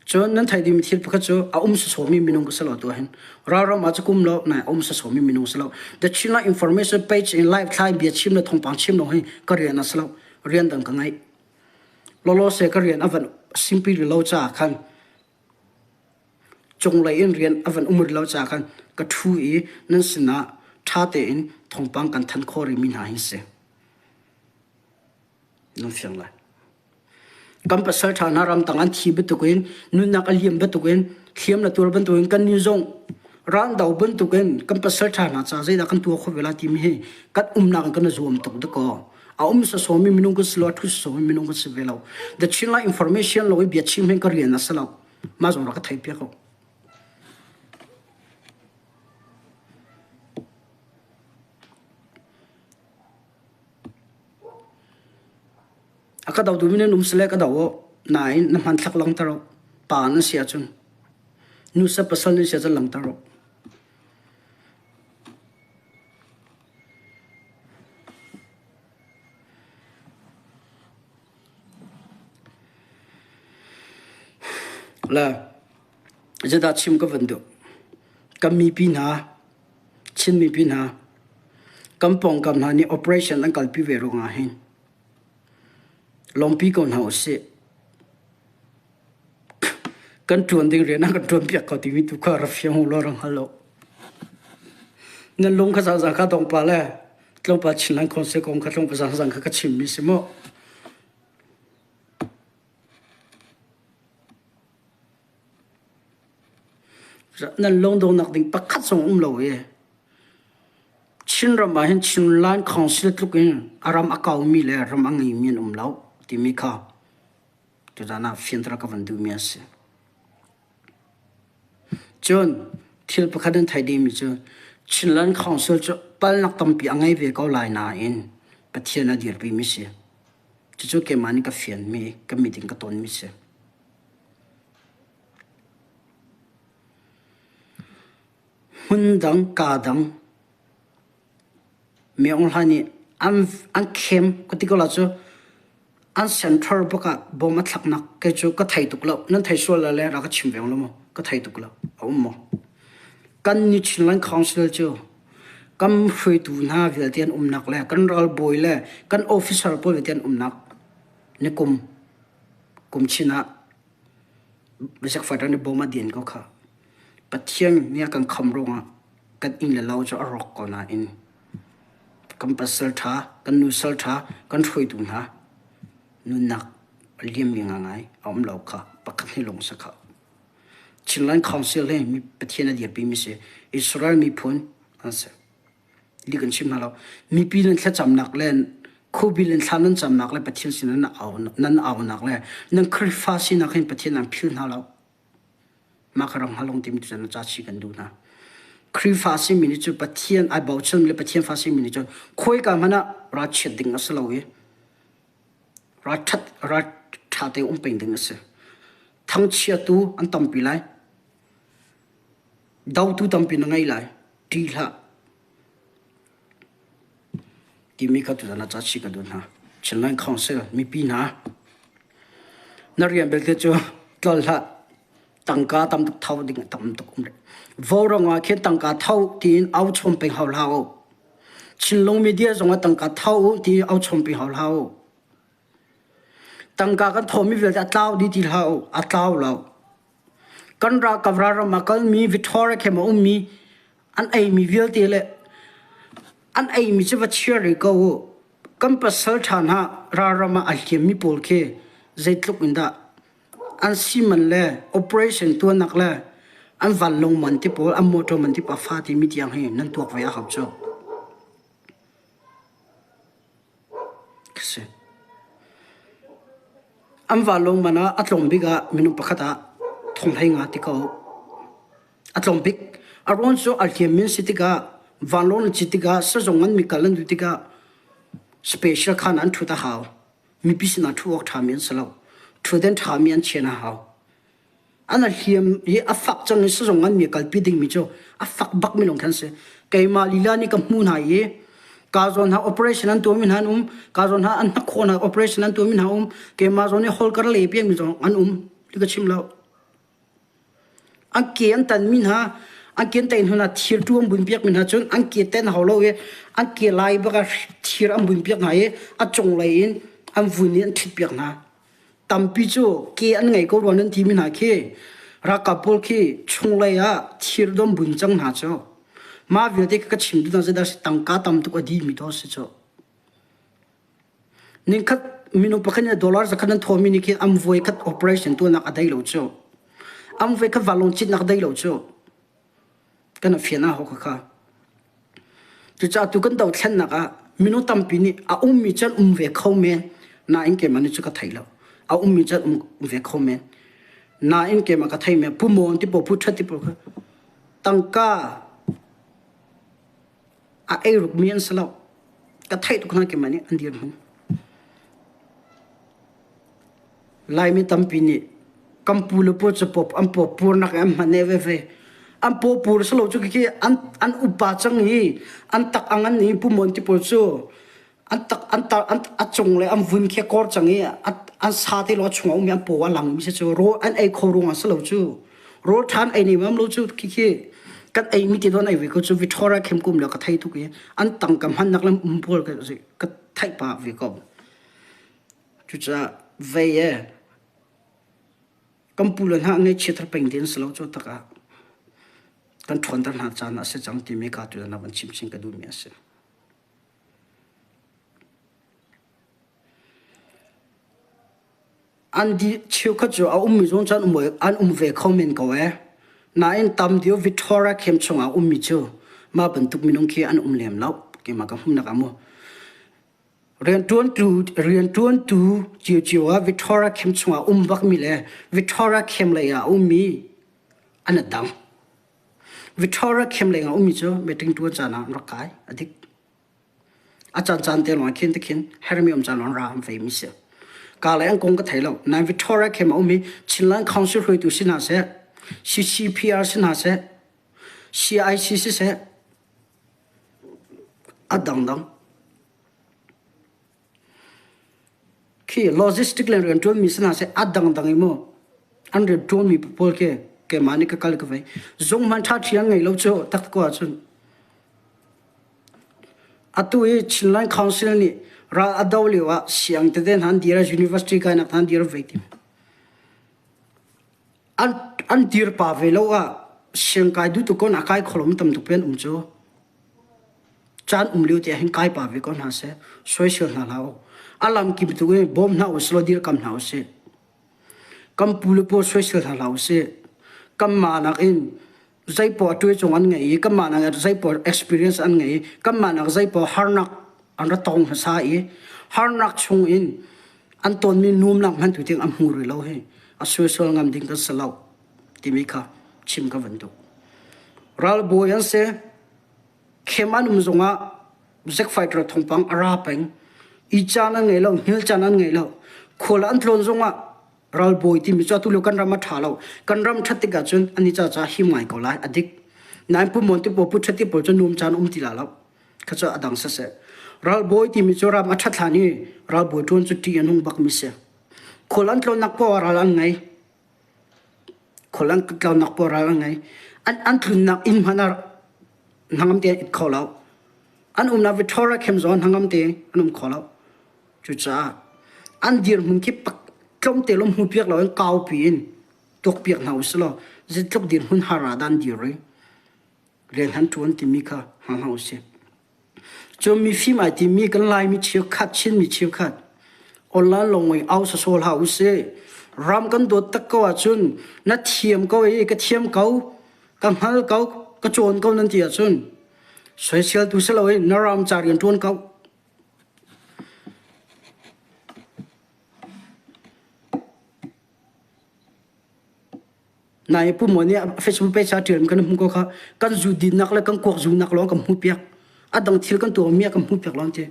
Cun nan theih dingmi thil pakhat cu a um sawsawmi minung ka si lo tu ahhin. Ralram ah cu kum lo nai a um sawsawmi minung si lo. The Chinland Information page in live thlai bia chim le thawngpang chim lo hi ka rian a si lo. Rian dang ka ngeih. Lawlaw se ka rian a van simpi rih lo caah khan cunglei in rian a van um rih lo caah khan ka ṭhu i nan sinah ṭha tein thawngpang kan thanh khawh rihmi hna hi si. Nan fiang lai. Kan pasal ṭha hna ramtang an thi bantukin nunnak a liam bantukin hliam le tuar bantukin kannih zong raldo bantukin kan pasal ṭha hna ca zeidah kan tuah khawh ve lai timi hi kan umnak in kan i zuam tuk dakaw. A um sawsawmi minung kan si lo, a ṭhu sawsawmi minung kan si ve lo. The Chinland information lo i bia chim hin ka rian a si lo. Mah zong rak ka theihpiak ko. A ka dotu mi nan um sile ka do u. Nain na hmanthlak langhter u. Pa nan si ahcun nusa pasal nan si ahcun langhter u. Le zeidah chim ka van duh. Kan mipi hna Chin mipi hna kan pawngkam hna nih operation an kalpi ve ruangah hin lawmpi ko hna usih. Kan ṭuan ding rian ah kan ṭuan piak ko timi tu kha ra fiang u law ra hngal u. Nan lung kha zangzang kha dong pa le tlawmpal Chinland Council kong kha tlawmpal zangzang kha ka chimmi si mu. Nan lungdongnak ding pakhat zong um lo i Chinram ah hin Chinland Council tluk in a ram a kaumi le ram a ngeimi an um lo timi kha tuzaan ah fianter ka van duhmi a si. Cun thil pakhat an theih dingmi cu Chinland Council cu palnak tampi a ngei ve ko lai nain Pathian a dirpimi si. Cucu keimah nih ka fianmi, ka mit in ka tonmi si. Hmundang kaa dang Myoung Hla nih an an khem ka ti ko la cu an center bak ah bom a thlaknak kei cu ka thei tuk lo. Nan thei sual le rak ka chim ve lo maw? Ka thei tuk lo. A um maw? Kan ni Chinland Council cu kan hruaitu hna vialte an umnak le kan ralbawi le kan officer pawl vialte an umnak nikum kum chin ah Biazak fighter nih bom a din ko kha. Pathian nih a kan kham ruangah kan inn le lo cu a rawk ko nain kan pasal ṭha, kan nusal ṭha, kan hruaitu hna nunnak a liammi ngangai a um lo kha pakhat nih lung si kha. Chinland Council hi mi Pathian a dirpimi si. Israel miphun an si. Li kan chim hna lo. Mipi nan thlacamnak le khuabil in thla nan camnak le Pathian sin nan au nan aunak le nan Khrihfa sinak hin Pathian an phil hna lo. Mah kha ram halong timi tu ca chi kan duh hna. Khrihfa simi nih cu Pathian ai bochan le Pathian fa simi nih cun khawika hmanh ah ra chiat ding a si lo i ra ṭhat ra ṭha te um peng ding a si. Thangchiatu an tampi lai. Dotu tampi na ngei lai. Ṭih hlah. Timi kha tuzan ah ca chih ka duh hna. Chinland Council mipi hna na rian belte cu tlol hlah. Tangka tam tuk tho ding tam tuk um rih. Vaurawng ah khin tangka tho tiin au chom peng hau hlah u. Chinlung media zong ah tangka tho u ti au chom peng hau hlah u. Tangka kan thawmi vialte a tlau dih ti hlah u. A tlau lo. Kan ralkap ralram ah kalmi Victoria camp a ummi an eimi vialte le an eimi cu va chiar rih ko u. Kan pasal ṭha hna ralram ah a hliammi pawl khi zeitluk in dah an si man le operation tuahnak le an vanlawng man ti pawl an motor man ti pawl a fa timi tiang hi nan tuak ve a hau cu. Ka si. An vanlawng man ah a tlawm bik ah minung pakhat ah thong 15 ti ko. A tlawm bik. A ruang cu a hliam min si tikah vanlawng an cit tikah sazong an mikal an duh tikah special khan an ṭhut a hau. Mipi sinah ṭhu awk ṭhami an si lo. Ṭhutden ṭhami an chian a hau. An a hliam i a fak cang i sazong an mi kalpi dingmi cu a fak bak mi lawng khan si. Keimah lila nih ka hmu hna i ka zawn hna operation an tuahmi hna an um, ka zawn hna an hnakhaw hna operation an tuahmi hna um, keimah zawn i holkar le piakmi zong an um. Ti ka chim lo. An ke an tanmi hna, an ke an tain hnu hna thir tu an buin piakmi hna cun an ke ten hau lo i an ke lai bak ah thir an buin piak hna i a cunglei in an vun i an ṭhit piak hna. Tampi cu ke an ngei ko rua nan timi hna khi ralkap pawl khi chunglei ah thir dom bun cang hna cu. Mah vialte ka chim duh hna zeidah si tangka tam tuk a dihmi to si cu. Ningkhat minung pakhat nih dollar zakhat nan thawmi nih khin am voi khat operation tuahnak a dei lo cu. Am voi khat vanlawng citnak a dei lo cu. Kan fian a hau kha. Cucaah tu kan dothlennak ah minung tampi nih a ummi cu an um ve kho men nain keimah nih cu ka thei lo. A ummi cu an um ve kho men. Nain keimah ka thei men Pu Mon ti pawl Pu Ṭhat ti pawl kha tangka a ei rukmi an si lo. Ka theih tuk hna keimah nih an dirhmun. Laimi tampi nih kan pu le pawl cu pawp an paw purnak an hman ve ve. An paw pur si lo cu khi an an upa cang i an tak ang an i pumon ti pawl cu an tak an tar an a cung le an vun khi kor cang i an sa te lo a chung a um i an paw a lang mi si cu rawl an ei kho ruang ah si lo cu rawl ṭhan ei ne mam lo cu khi khi kan ei mi ti don ei ve ko cu Victoria khem kum le ka thei tuk i an tangka hmannak le um pawl ka ka theih pa ve ko. Cucaah vei e kan pu le hna ngaihchiat har peng ding si lo cu tak ah kan ṭhawnter hna caan a si cang timi ka tu na van chim chin ka duhmi a si. An di cheukhat cu a ummi zong cu an um, an um ve kho men ko e. Nain tam dio Victoria camp chungah ummi cu mah bantuk minung khi an um lem lo. Keimah ka hmuhnak ah mu. Rianṭuantu ciocio ah Victoria Camp chungah um bakmi le Victoria Camp lei ah a ummi an i dang. Victoria Camp lei ah a ummi cu meeting ṭuan caan ah an rak kai. A dik. A caancaan te lawng ah khin te khin hermi um caan lawng ra an veimi si. Ka lei an kong ka thei lo. Nain Victoria Camp a ummi Chinland Council hruaitu si hna seh, CCPR si hna seh, CIC siseh, a dangdang. Khi logistic le rianṭuanmi si hna seh a dangdang i mu an rianṭuanmi pawl khi keimah nih ka kal ka vei. Zung hmanh ṭhaṭhi an ngei lo cu tak ko ahcun. Atu i Chinland Council nih ral a do lio ah siang tete hna an dir university kainak hna an dir vei ti. An an dir pa ve lo ah siangkai duh tu kon a kai kholom tam tuk pen um cu. Caan um lio te ah hin kai pa ve ko hna seh, soisel hna hlah u. A lam kim tuk in bawm hna usih law dirkam hna usih. Kan pu le pawl soisel hna hlah usih. Kanmah nakin zeipaoh a tuai cung an ngei i kanmah nak zeipaoh experience an ngei i kanmah nak zeipaoh harnak an ra tong hmasa i harnak chung in an tonmi nuamnak hmanh tu tiang an hmu rih lo hi a soisel ngam ding kan si lo timi kha chim ka van duh. Ralbawi an si. Khem an um zongah Zack fighter thawngpang a ra peng. I caan an ngei lo, hngil caan an ngei lo. Khual an tlawn zongah ralbawi timi cu atu lio kan ram a ṭha lo. Kan ram ṭhat tik ahcun an i ca ca him ngai ko lai. A dik. Nain Pu Mon ti pawl Pu Ṭhat ti pawl cu nuam caan um ti la lo. Kha cu a dang siseh. Ralbawi timi cu ram a ṭhat hlan i ralbawi ṭuan cu ṭih a nung bakmi si. Khual an tlawnnak poah ral an ngei. Khual an tlawnnak poah ral an ngei. An, an tlunnak inn hmanh ah hnangam tein it kho lo. An umnak Victoria Camp zong hnangam tein an um kho lo. Cucaah an dirhmun khi tlawmte lawng hmupiak loin kaupi in tuakpiak hna usih law zeitluk dirhmun har ah dah an dir i rian han ṭuan timi kha hngal hna usih. Cun mifim ai timi kan Laimi cheukhat, Chinmi cheukhat online lawng in au sawsawh hlah usih. Ram kan dawt tak ko ahcun na thiam ko i ka thiam ko, ka hngal ko, ka cawn ko nan ti ahcun soisel tu si loin na ram ca rian ṭuan ko. Nai Pu Muan nih Facebook page ah ṭialmi kan hmuh ko kha kan zu dinnak le kan kuak zunak lawng kan hmuhpiak. A dang thil kan tuahmi a kan hmuhpiak lawng ti.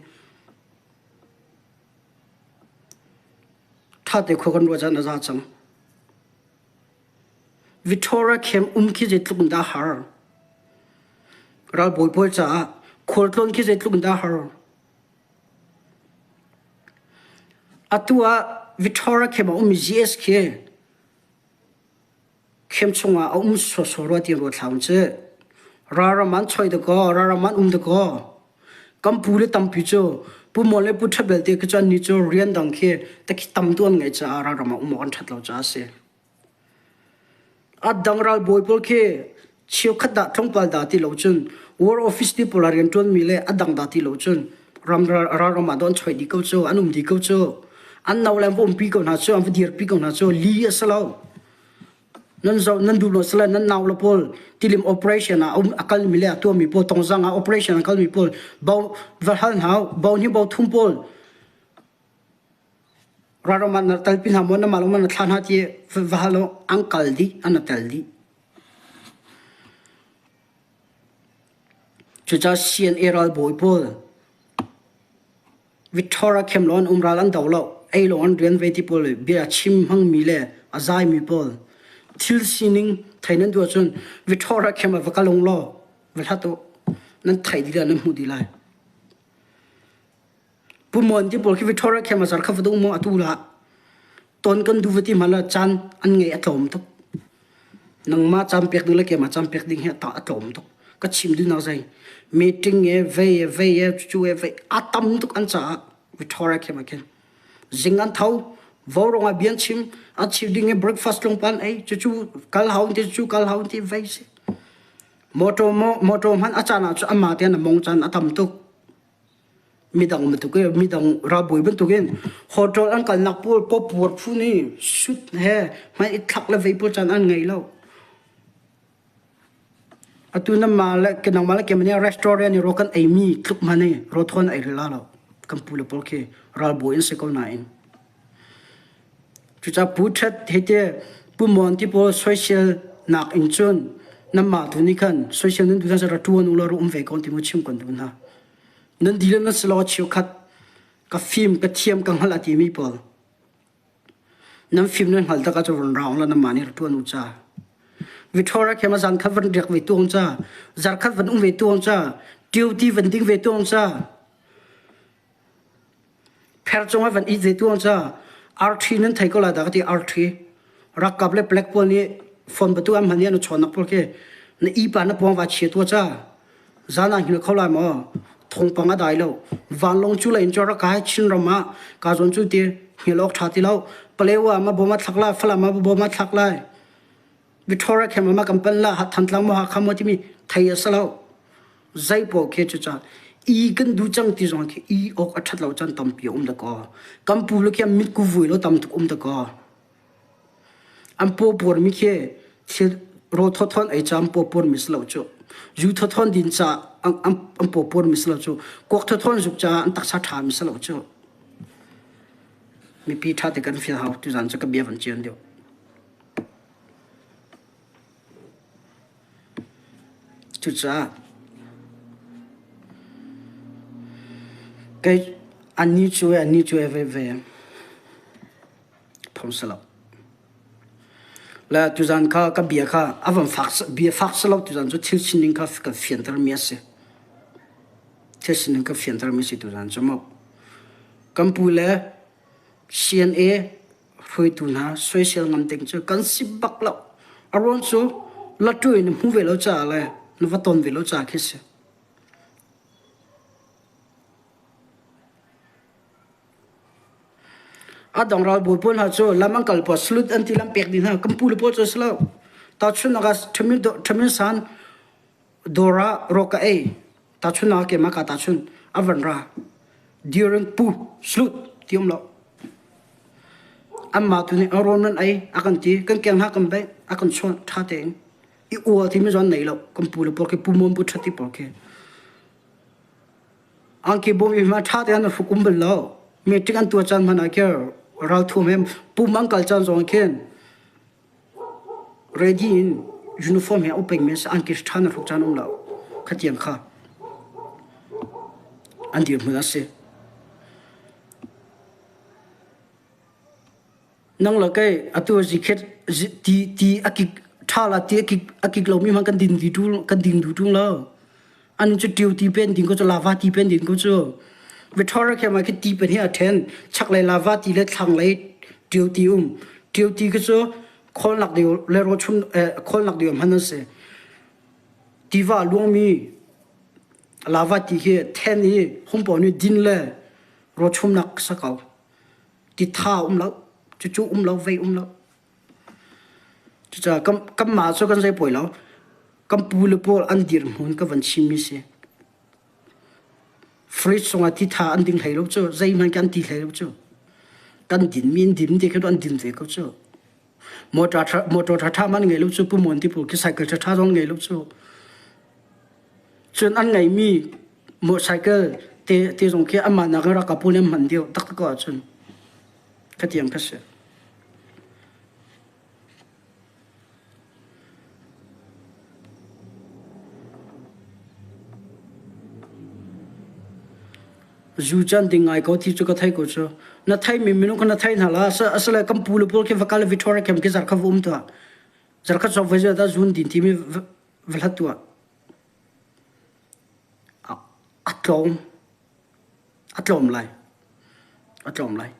Ṭha te khua kan ruah caan a za cang. Victoria camp um khi zeitluk in dah har. Ralbawi pawl caah khualtlawn khi zeitluk in dah har. Atu ah Victoria camp a ummi GS khi Camp chungah a um sawsawh rua ti ruat hlah u Ralram an choi dakaw, ralram an um dakaw. Kan pu le tampi cu Pu Mual le Pu Ṭha belte khi cu annih cu rian dang khi takhi tam tu an ngeih caah ralram ah um awk an ṭhat lo caah a si. A dang ralbawi pawl khi cheukhat dah tlawmpal dah ti lo cun war office ti pawl ah rianṭuanmi le a dang dah ti lo cun ram ralram ah dawh an choih dih ko cu, an um dih ko cu. An no le an va umpi ko hna cu, an va dirpi ko hna cu, li a si lo. Nan zoh nan duh lo sile nan nau le pawl tilim operation ah um a kalmi le a tuahmi pawl tongzang ah operation a kalmi pawl bo va hal hna bo hnih bo thum pawl ralram ah na talpi hna maw na mah lawng na thla hna ti va hal an kal dih an tel dih. Cucaah CNA ralbawi pawl Victoria khem law an um ral an do lo ei lawng an rian ve ti pawl bia chim hmangmi le a zaimi pawl thil sining thei nan duh ahcun Victoria khem ah va kal ung law va hlat u nan theih dih lai nan hmuh dih lai. Pu Muan ti pawl khi Victoria khem ah zar kha va duh maw atu lah ton kan duh va ti hmanh ah caan an ngeih a tlawm tuk. Nangmah caan pek ding le keimah caan pek ding hi a tlawm tuk. Ka chim duhnak zei meeting e vei e vei e cu e vei a tam tuk an caah Victoria khem ah khin zing an tho vaurawng ah bian chim a chim ding i breakfast lung pan ei cucu kal hau ti cu kal hau ti vei si motor motor hmanh a caan ah cu amah te an mong caan a tam tuk Midang bantuk i midang ralbawi bantukin hotel an kalnak pawl pawpuar phu nih suit he hmai i thlak le vei pawl caan an ngei lo. Atu nangmah le nangmah le keimah nih restaurant i rawl kan eimi tluk hmanh i rawthawn ei rih la lo. Kan pu le pawl khi ralbawi an si ko nain. Cucaah Pu Ṭhet hei ti Pu Mon ti pawl soisel nak in cun nanmah tu nih khan soisel nan duh cun ra ṭuan u law ra um ve ko ti mu chim kan duh hna. Nan dihlak nan si lo cheukhat ka fim ka thiam ka hngalh a timi pawl nan fim nan hngalh tak ahcun run raung la nanmah nih ra ṭuan u ca. Victoria khem ah zan khat van riak ve tuang ca, zarkhat van um ve tuang ca, duty van ding ve tuang ca, Pher cungah van it ve tuang ca arṭhi nan thei ko lai dah ka ti arṭhi rakkap le palek pawl nih phone batu an hman i an chawnnak pawl khi na ipa na pawng va chia tua ca zan ah hngilh kho lai maw thawngpang a dai lo vanlawng cu lei in cu rak kai Chinram ah ka zawn cu ti hngilh awk ṭha ti lo Palewa ma bom a thlak lai Falam ah bom a thlak lai Victoria khem ma kan pan la Thantlang maw Hakha maw timi thei a si lo Zeipaoh khi cucaah i kan duh cang ti zong khi i awk a ṭhat lo caan tampi a um dakaw. Kan pu le khi an mitku vui lo tam tuk um dakaw. An paw puarmi khi thil rawl thawthawn ei ca an paw puarmi si lo cu. Zu thawthawn din ca an, an, an paw puarmi si lo cu. Kuak thawthawn zuk ca an taksa ṭhami si lo cu. Mipi ṭha te kan feel hau tuzaan cu ka bia van cian deuh. Cucaah kei annih cu annih cu veve phung si lo. Le tuzan kha ka bia kha a van fak bia fak si lo tuzan cu thil sining kha kan fianter mi a si. Thil sining ka fianter mi si tuzan cu mu. Kan pu le CNA hruaitu hna soisel ngam ding cu kan si bak lo. A ruang cu latu in hmu ve lo caah le na va ton ve lo caah khi si. A dang ralbawi pawl hna cu lam an kal pawl salute an ti lam pek dih hna. Kan pu le pawl cu a si lo. Tahchunhnak ah Ṭhamin San dawr ah rawk ka ei. Tahchunhnak ah keimah kaa tahchunh. A van ra. During pu salute ti um lo. Anmah tu nih rawn nan ei a kan ti. Kan keng hna kan beih a kan chawnh ṭha tein. I ual timi zong an nei lo. Kan pu le pawl khi Pu Mon Pu Ṭhat ti pawl khi. Angki bawm i hma ṭha tein an hruk um bal lo. Meeting an tuah caan hmanh ah khin ralthuam he pum an kal caan zong ah khin ready in uniform he a um pengmi an si. Angki ṭha na hruk caan um lo. Khatiang kha an dirhmun a si. Nang le kei atu zikhet ti ti a kik ṭha la ti a kik a kik lomi hmanh kan din di kan ding duh ṭung lo. An cu ṭio ti pen ding ko cu lava ti pen ding ko cu. Victoria khem ah khi ti pen hi a ṭhen. Chaklei lava ti le thlanglei ṭio ti um. Ṭio ti khi cu kholnak deu le rawchum eh, kholnak deu hman an si. Tiva luangmi lava ti khi then i humpo nih din le rawchumnak sa ko. Titha um lo, cucu um lo, vei um lo. Cucaah kan, kanmah cu kan zei pawi lo. Kan pu le pawl an dirhmun ka van chimmi si. Fridge chungah titha an ding hlei lo cu, zeihmanh kan ti hlei lo cu. Kan dinmi in din ti khi an din ve ko cu. Motor ṭha motor ṭhaṭha man ngei lo cu, pumon ti pawl khi cycle ṭhaṭha zong ngei lo cu. Cun an ngeihmi motorcycle te, te zong khi anmah nakin ralkap pawl nih an hman deuh taktak ko ahcun khatiang kha si. Zu cu an ding ngai ko ti cu ka thei ko cu. Na theimi minung kha na thei hna la. Asile kan pu le pawl khi va kal Victoria camp khi zarh kha va um tuah. Zarh khat zong voi dah zun din timi va hlat tuah. A tlawm. A tlawm lai. A tlawm lai.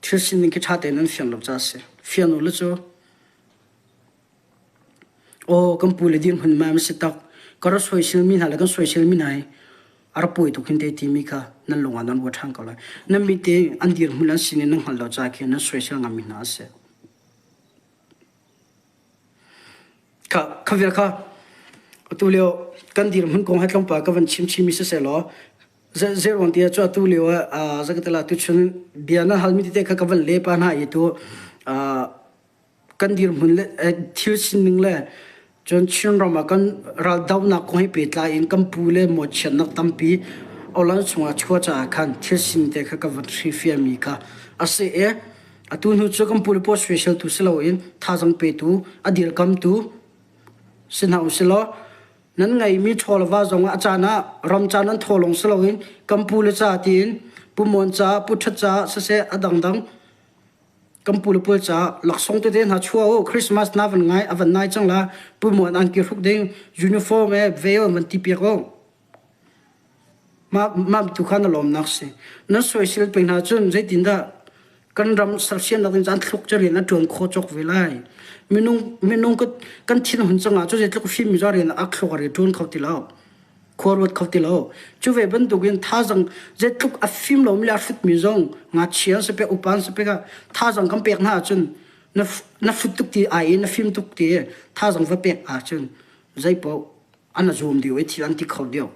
Thil sining khi ṭha tein an fiang lo caah a si. Fian u la cu aw kan pu le dirhmun ma an si tak. Ka ra soiselmi hna le kan soiselmi hna hi a ra pawi tuk hin te timi kha nan lung ah nan ruat ṭhan ko lai. Nan mi te an dirhmun an sining nan hngalh lo caah khin nan soisel ngammi hna a si. Kha kha vial kha atu lio kan dirhmun kong he tlawmpal ka van chim chimi siseh law zeiruang ti ah cu atu lio ah zakatala tuchun bia na halmi tete kha ka van le pa hna i tu kan dirhmun le thil sining le cun Chinram ah kan raldohnak kong he pehtlai in kan pu le mawhchiatnak tampi Olan chungah chuah caah khan thil sining te kha ka van hrifiami kha a si i Atu hnu cu kan pu le pawl soiseltu si loin thazaang petu, a dirkamtu si hna usih law nan ngeihmi ṭhaw le va zong ah a caan ah ram ca nan thaw lawng si loin kan pu le ca tiin Pu Mon caah, Pu Ṭhat caah siseh a dangdang kan pu le pawl caah laksawng tete hna chuah u. Christmas na van ngai a van nai cang la Pu Mon angki hruk ding uniform e veil van ti piak u. Mah tu kha na lawmnak si. Nan soisel peng hna cun zeitindah kan ram sersiamnak ding caan thluk cu rian a ṭuan khawh cawk ve lai. Minung minung kan thinhun cangah cu zeitluk fimmi cu rian a thluk a rian ṭuan kho ti lo. Khua ruat kho ti lo. Cu ve bantukin thazang zeitluk a fim lomi le a hrutmi zong ngakchia an si pek upa an si pek ah thazang kan pek hna ahcun na na hrut tuk ti ai i na fim tuk ti thazang va pek ahcun zeipaoh an zuam deuh i thil an ti kho deuh.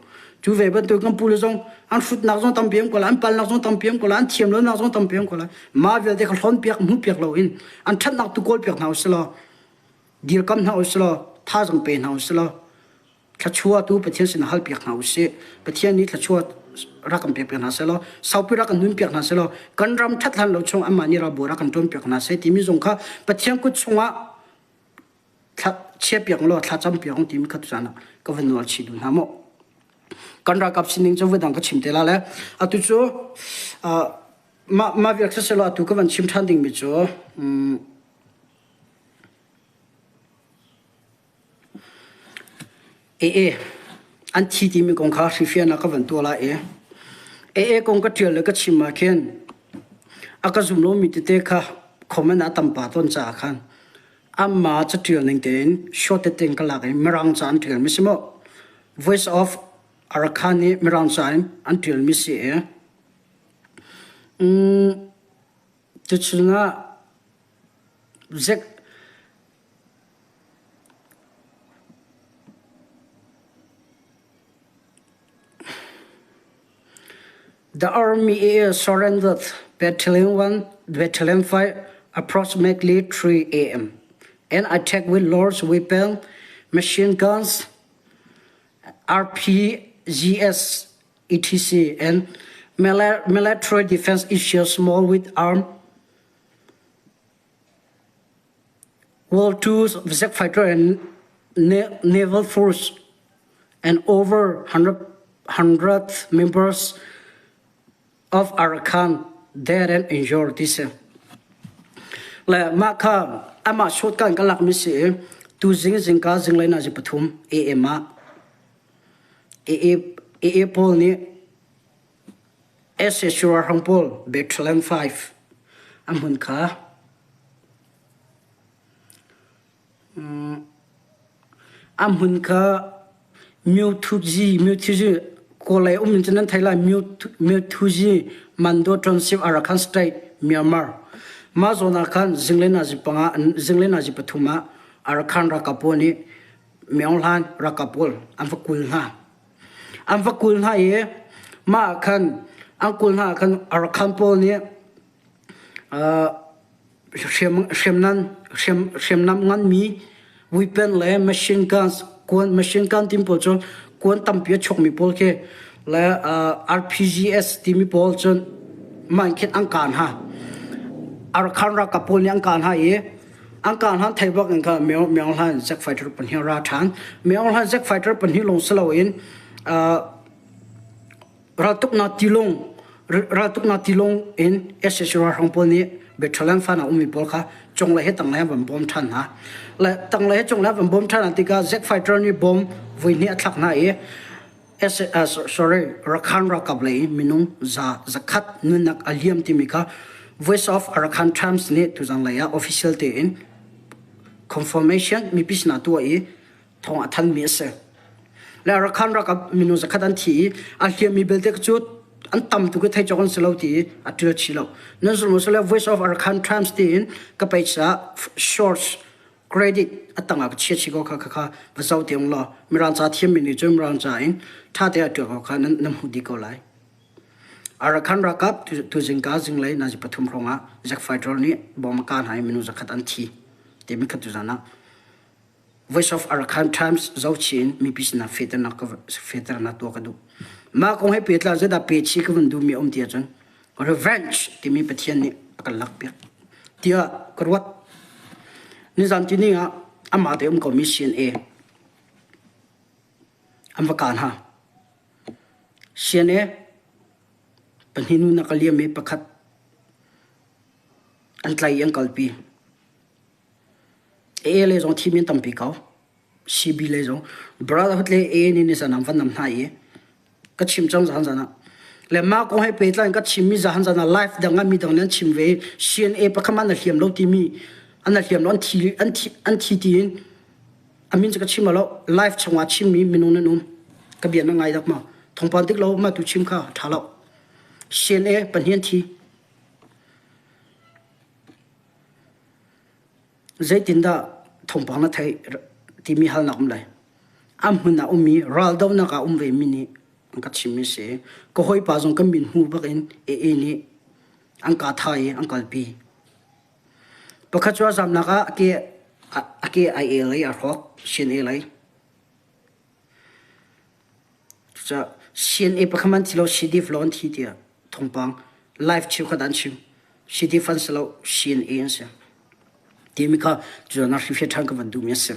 Cu ve bantuk kan pule zong an hrutnak zong tampi an ko lai, an palnak zong tampi an ko lai, an thiam lonak zong tampi an ko lai. Mah vialte kha hlawn piak, hmu piak loin an ṭhatnak tu kawl piak hna usih law, dirkam hna usih law, thazang pe hna usih law, thluachuah tu Pathian sin hal piak hna usih. Pathian nih thluachuah rak kan pek piak hna seh law, saupi rak kan nun piak hna seh law, kan ram ṭhat hlan lo chung amah nih ralbawi rak kan ṭuan piak hna seh timi zong kha Pathian kut chungah thla chiapiak law thlacam piak timi kha tuzan ah ka van nawl chih duh hna mu. Kan ralkap sining cu voidang ka chim te la le atu cu. Mah mah vial khi selaw atu ka van chim ṭhan dingmi cu um, AA an thi timi kong kha hrifiahnak ka van tuah lai i AA kong ka ṭial le ka chim ah khin a ka zum lomi tete kha comment ah tam pah tawn caah khan amah caṭial ning tein short tete in ka lak i Mirang ca an ṭialmi si maw Voice of Arakan nih Mirang ca in an ṭialmi si i um, tuchun ah Zek The army surrendered Battalion 1, Battalion 5 approximately 3 a.m. and attacked with large weapons, machine guns, RPGs, etc., and military defense issues small with armed World II Z fighter and naval force and over 100 members of Arakan dead and injured ti si. Le mah kha amah shotgun ka lakmi si i tu zing zingka zinglei na zi pathum AM ah AA AA pawl nih SSU ralhrang pawl Bethlehem 5 a hmun kha A hmun kha Myothuzi Myothuzi Kawlei um in cun nan theih lai Myothuzi Mando Township Arakan State Myanmar. Mah zawn ah khan zinglei nazi panga zinglei nazi pathum ah Arakan ralkap pawl nih Myaung Hlan ralkap pawl an va kul hna. An va kul hna i mah ah khan an kul hna ah khan Arakan pawl nih hriamnam nganmi weapon le machine guns kuan machine gun timi pawl cu kuan tampi a chuakmi pawl khi le RPGs timi pawl cun mah in khin an kaan hna. Arakan ralkap pawl nih an kaan hna i an kaan hna thei bak in kha Myaung Hlan Zack fighter pahnih ra ṭhan. Myaung Hlan Zack fighter pahnih lawng si loin Raltuknak tilawng raltuknak tilawng in sac ralhrang pawl nih Bethlehem fan ah ummi pawl kha cunglei he tanglei an van bawm ṭhan hna. Le tanglei he cunglei an van bawm ṭhan hna tikah Jet fighter nih bom voihnih a thlak hna i sorry Rakhine ralkap lei in minung za zakhat nunnak a liam timi kha Voice of Arakan Times nih tuzan lei ah official tein confirmation mipi sinah tuah i thawng a thanmi a si. Le Rakhine ralkap minung zakhat an thi i a hliammi belte cu an tam tuk i thei cawk an si lo ti i a ṭial chih lo. Nan zulh maw sile Voice of Arakan Times tiin ka page ah shorts credit a tangah ka chia chih ko kha kha kha va zoh te ung law Mirang ca thiammi nih cun Mirang ca in ṭha te a ṭial ko kha nan nan hmuh dih ko lai. Arakan ralkap tuzing ka zinglei nazi pathum hrawng ah Jack Fighter nih bom a kah hna i minung zakhat an thi timi kha tuzan ah Voice of Arakan Times zohchih in mipi sinah fehternak ka fehternak tuah ka duh. Mah kong he pehtlai zeidah pehchih ka vun duhmi a um ti ahcun revenge timi Pathian nih a kan lakpiak tiah ka ruat. Nizan tini ah amah te um komi CNA an va kaan hna. CNA pahnih nu na ka liam i pakhat an tlai i an kalpi. AA lei zong thimi an tampi ko. CB lei zong. Brotherhood le AA nih nizan an van nam hna i ka chim cang zahan zan ah. Le mah kong he pehtlai in ka chimmi zahan zan ah live dang ah mi dang nih an chim ve i CNA pakhat an hliam lo timi an hliam lo an thi an thi an thi tiin a min cu ka chim lo live chungah chimmi minung nan um ka bia na ngai dak ma thawngpang dik lo ma tu chim kha tha lo CNA pahnih an thi Zeitindah thawngpang na theih timi halnak um lai. A hmun ah ummi raldohnak ah um vemi nih an ka chimmi si. Ka hawipa zong kan min hmu bak in AA nih an ka tha i an kalpi. Pakhat cu a zamnak ah a ke a ke ai el i a hrawk, CNA lei. Cucaah CNA pakhat man thi lo CDF lawng an thi tiah thawngpang live cheukhat an chim. CDF an si lo CNA an si. Timi kha cucaah hrifiah ṭhan ka van duhmi a si.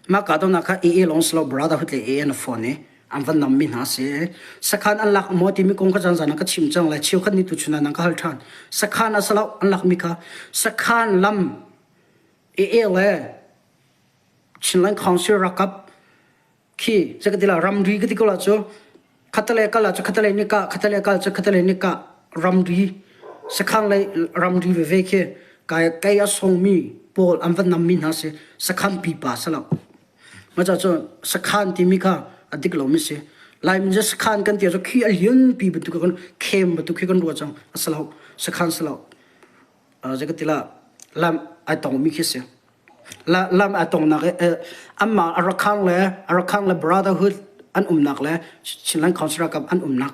Mah kahdohnak kha AA lawng si lo Brotherhood le AA an phone i An van nammi hna si. Sakhan an lak maw timi kong kha zanzan ah ka chim cang lai. Cheukhat nih tuchun ah nan ka hal ṭhan. Sakhan a si lo an lakmi kha sakhan lam AA le Chinland Council ralkap khi zei ka ti la ramri ka ti ko la cu khatalei kal ah cu khatalei nika khatalei kal cu khatalei nika ramri sakhan lei ramri veve khi kai kai a songmi pawl an va nammi hna si sakhan pipa si lo maca cu sakhan timi kha a dik lomi si Laimi cu sakhan kan ti cu khi a lian pi bantuk kan khem bantuk khi kan ruah cang a si lo sakhan si lo zei ka ti la lam ai tongmi khi si lam a tongnak anmah Arakan le Arakan le Brotherhood an umnak le Chinland Council ralkap an umnak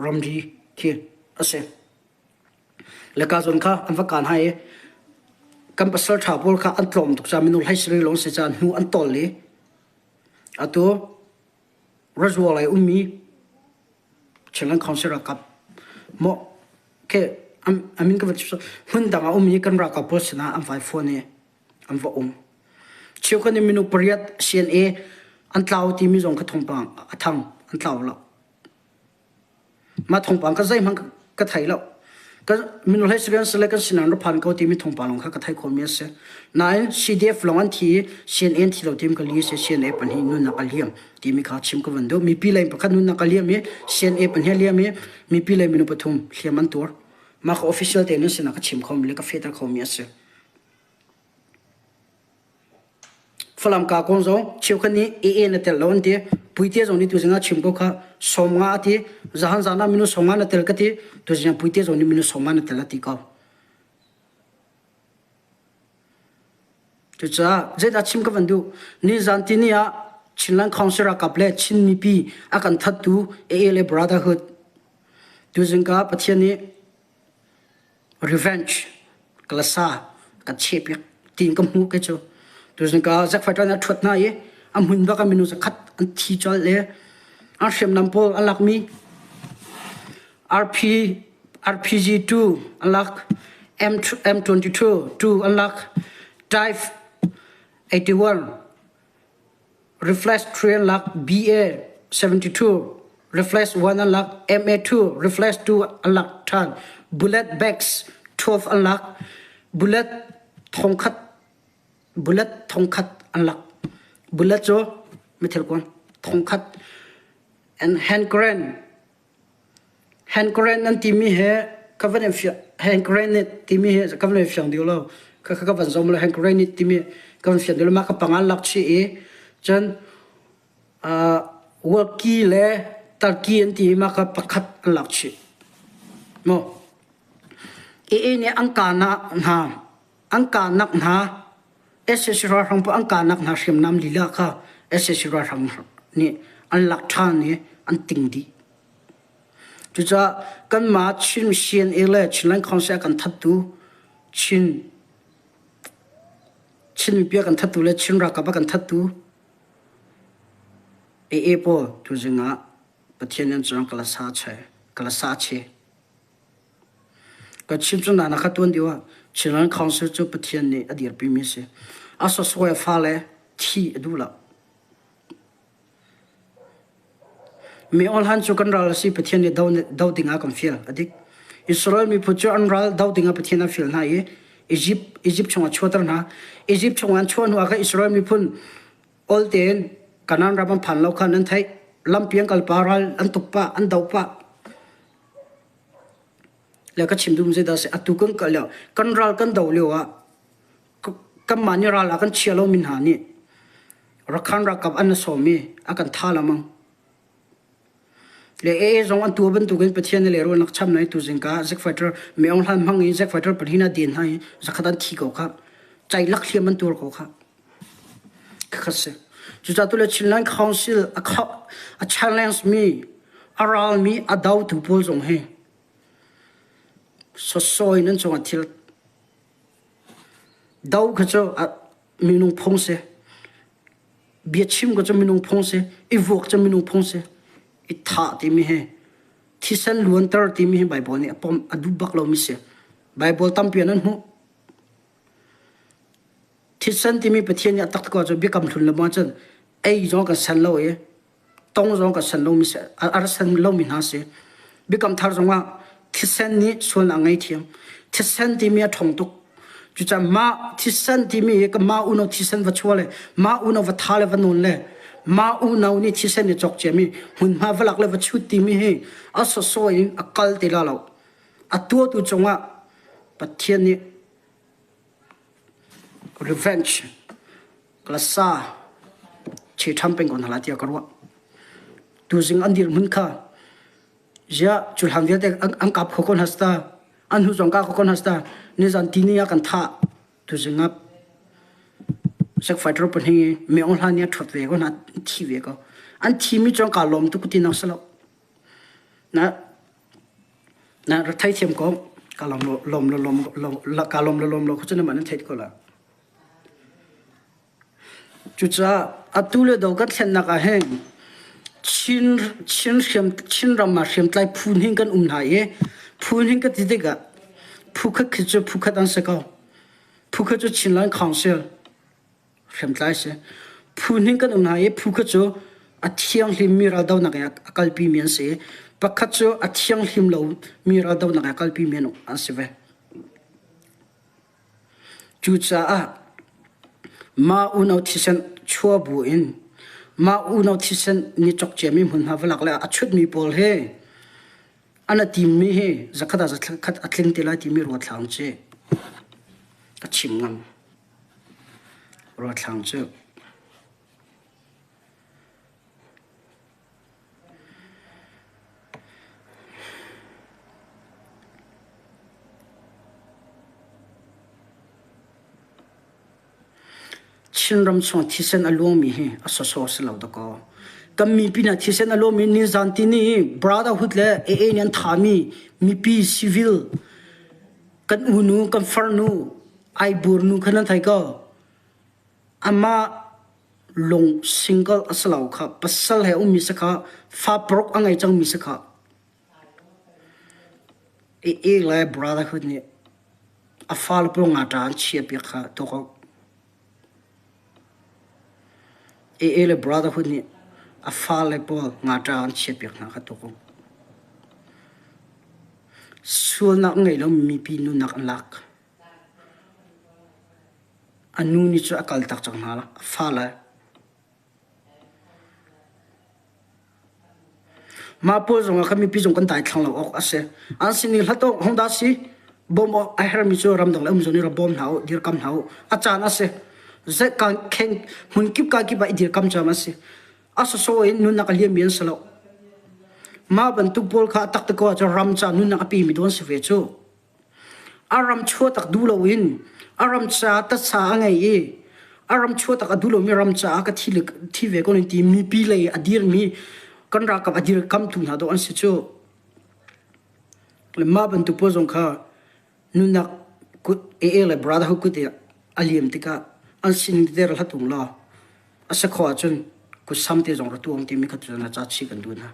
ramri khi a si. Le ka zawn kha an va kaan hai i kan pasal ṭha pawl kha an tlawm tuk caah minung hlei sarih lawng si caah hnu an tawl i atu Razual ai ummi Chinland Council ralkap maw ke amin ka van chim hmun dang ah um i kan ralkap pawl sinah an vai phone i an va um. Cheukhat nih minung pariat CNA an tlau timi zong kha thawngpang a thang an tlau lo. Mah thawngpang ka zeihmanh ka thei lo. Kan minung hlei sarian sale kan sinan ra phan ko timi thawngpang lawng kha ka thei khomi a si. Nain CDF lawng an thi i CNA an thi lo timi ka li si CNA pahnih nunnak a liam timi kha chim ka van duh. Mipi lei pakhat nunnak a liam i CNA pahnih a liam i mipi lei minung pathum hliam an tuar. Mah ka official tein nan sinah ka chim khomi le ka fehter khomi a si. Falam ka kong zong cheukhat nih AA na tel lo an ti. Puite zong nih tuzing ah chim ko kha 50 a ti. Zahan zan ah minung 50 na tel ka ti. Tuzing ah Puite zong nih minung 50 na tel a ti ko. Cucaah zeidah chim ka van duh? Nizan tini ah Chinland Council ralkap le Chin mipi a kan thattu AA le Brotherhood tuzing ka Pathian nih revenge kalasa kan chehpiak tiin ka hmuh kei cu. Tuzing ka Zack Fighter nih a ṭhuat hna i a hmun bak ah minung zakhat an thi colh le an hriamnam pawl an lakmi RP RPG 2 an lak M M22 2 an lak Type 81 Reflex 3 an lak BA 72 Reflex 1 an lak MA2 Reflex 2 an lak ṭhan Bullet bags 12 an lak Bullet thongkhat bullet thongkhat an lak bullet cu mithil kuan thongkhat and hand grenade Hand grenade an timi he ka van in fiang hand grenade timi he ka van in fiang dih lo. Ka ka van zom lo hand grenade timi ka van fiang dih lo. Mah ka panga lak chih i cun uh, walkie le talki an ti i mah ka pakhat an lak chih. Mo. AA nih an kahnak hna an kahnak hna SAC ralhrang pawl an kahnak hna hriamnam lila kha SAC ralhrang nih an lak ṭhan i an ting dih. Cucaah kanmah Chin CNA le Chinland Council a kan thattu Chin Chin mipi a kan thattu le Chin ralkap a kan thattu AA pawl tuzing ah Pathian an cang kalasa che kalasa che Ka chim cu na kha tuan deuh ah Chinland Council cu Pathian nih a dirpimi a si. A sawsawai fale thi a duh lo. Mi awlhan cu kan ral a si Pathian nih do, do ding ah kan fial a dik. Israel miphun cu an ral do ding ah Pathian a fial hna i Egypt Egypt chungah chuahter hna. Egypt chungah an chuah hnu ah khan Israel miphun ol tein Kanaan ram an phan lo khan an theih. Lampi an kal pah ral an tuk pah an do pah. Le ka chim duhmi zeidah a si atu kan kal lio kan ral kan do lio ah kanmah nih ral ah kan chia lomi hna nih Rakhan ralkap an sawm i a kan tha lengmang. Le AA zong an tuah bantukin Pathian nih lehrulnak cham na i tuzingka Zack Fighter Me Aung Hlaing hmang i Zack Fighter pahnih a den hna i zakhat an thi ko kha. Ceilak hliam an tuar ko kha. Khakhat si. Cucaah tu le Chinland Council a, a challenge mi a ral mi a dotu pawl zong hi sosawi nan cungah thil do kha cu minung phung si. Biachim kha cu minung phung si. I vuak cu minung phung si. I thah timi hi thisen luanter timi hi Bible nih a pom a duh bak lomi si. Bible tampi ah nan hmuh. Thisen timi Pathian nih a taktak ahcun biakam hlun le maw cun ei zong kan san lo i. Tong zong ka san lomi si, a ra san lomi hna si. Biakam thar zongah thisen nih sualnak a ngei thiam. Thisen timi a ṭhawng tuk. Cucaah mah thisen timi hi ka mah unau thisen va chua le mah unau va tha le va nawn le mah unau nih thisen i cawk ciami hmunhma va lak le va chut timi hi a sawsawh in a kal ti la lo. A tuahtu cungah Pathian nih revenge klasa che ṭham peng ko hna lai tiah ka ruah. Tuzing an dirhmun kha ziah cu hlan vialte an kap kho ko hna sita an hnu zong ka kho ko hna sita nizan tini ah kan thah tuzing ah sek fighter pahnih i Meong Hlan nih a ṭhuat ve ko hna thi ve ko an thimi cu ka lawm tuk ti nak si lo na na ra theithiam ko ka lawm lawm lawm lawm ka lawm lawm lo khu cu na man an theih ko la Cucaah atu le do kan thlennak ah hin Chin, Chin, hriam, Chinram ah hriamtlai phu hnih kan um hna i phu hnih ka ti tikah phu khat khi cu phu khat an si ko. Phu khat cu Chinland Council hriamtlai si. Phu hnih kan um hna i phu khat cu a thianghlimmi raldonak in a kalpimi an si i pakhat cu a thianghlim lomi raldonak in a kalpimi an si ve. Cucaah mah unau thisen chuah buin mah unau thisen nih cawk ciami hmunhma va lak le a chutmi pawl hi an a timmi hi zakhat ah zakhat a tling te lai timi ruathlang cu ka chim ngam. Ruathlang cu. Chinram chung thisen a luangmi hi a sawsawh si lo dakaw. Kan mipi hna thisen a luangmi nizan tini i Brotherhood le AA nih an thami mipi civil kan unu kan farnu Aibur nu kha nan thei ko. Amah lung single a si lo kha pasal he ummi si kha fa paruk a ngei cangmi si kha i le brotherhood nih a fale pawl nga an chiahpiak kha tuak awk. AA le brotherhood nih a fale pawl nga an chiahpiak hna kha tuak awk. Sualnak ngei lo mipi nunnak an lak. A nu nih cun a kaltak cang hna a fale. Mah pawl zongah khan mipi zong kan daithlang lo awk a si. An sining hlat awk hong dah si? Bawm awk a hermi cu ramdang le um zawn i ra bawm hna u, dirkam hna u. A caan a si. Zekan kheng hmun kip ka kip ah i dirkam cam a si. A sawsawh in nunnak a liammi an si lo. Mah bantuk pawl kha a tak te ko ahcun ram ca nunnak a pimi dawn si ve cu. A ram chuahtak duh loin a ram caah tatsa a ngei i a ram chuahtak a duh lomi ram caah ka thi, thi ve ko ning ti mipi lei a dirmi kan ralkap a dirkamtu hna dawh an si cu. Le mah bantuk pawl zong kha nunak kut AA le brotherhood kut i a liam tikah an sining tete ra hlat ung law a si khawh ahcun kutsam te zong ra tuang timi kha cu na ca chih kan duh hna.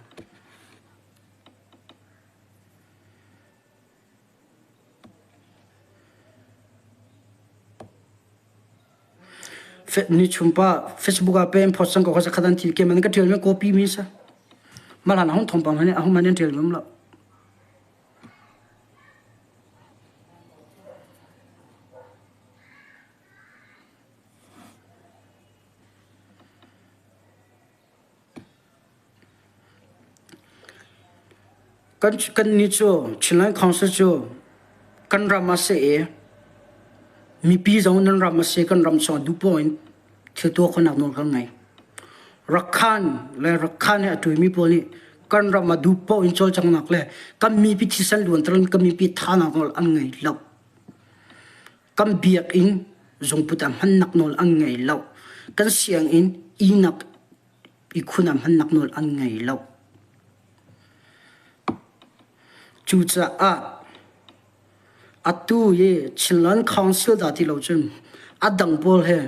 Ni chumpa Facebook ah pen phot sang ko kha khadan thil ke man ka tial me copy mi sa malan ahong thong pang hane ahong man tial ngam lo Kannih cu Chinland Council cu kan ram a si i mipi zong nan ram a si kan ram chungah duhpoah in thil tuah khawhnak nawl kan ngei. Rakhan le Rakhan he a ṭuimi pawl nih kan ram ah duhpoah in cawlcanghnak le kan mipi thisen luanter in kan mipi thahnak nawl an ngei lo. Kan biakinn zungput ah hmannak nawl an ngei lo. Kan sianginn ihnak ihkhun ah hmannak nawl an ngei lo. Cucaah atu i Chinland Council dah ti lo cun a dang pawl he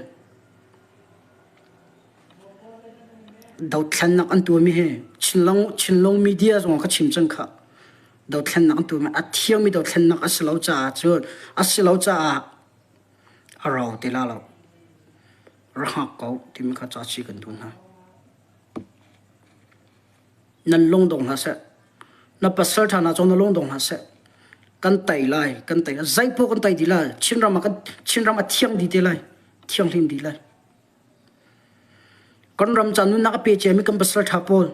dothlennak an tuahmi hi Chinlong, Chinlong media zong ka chim cang khah. Dothlennak an tuahmi a thiangmi dothlennak a si lo caah cun a si lo caah a rau ti la lo. Ra hngak ko timi kha ca chi kan duh hna. Nan lung dong hlah seh. Na pasal ṭha hna cong na lung dong hlah seh. Kan tei lai, kan tei lai. Zeipoh kan tei dih lai. Chinram ah kan Chinram a thiang dih te lai. Thianghlim dih lai. Kan ram ca nunnak a pe ciami kan pasal ṭha pawl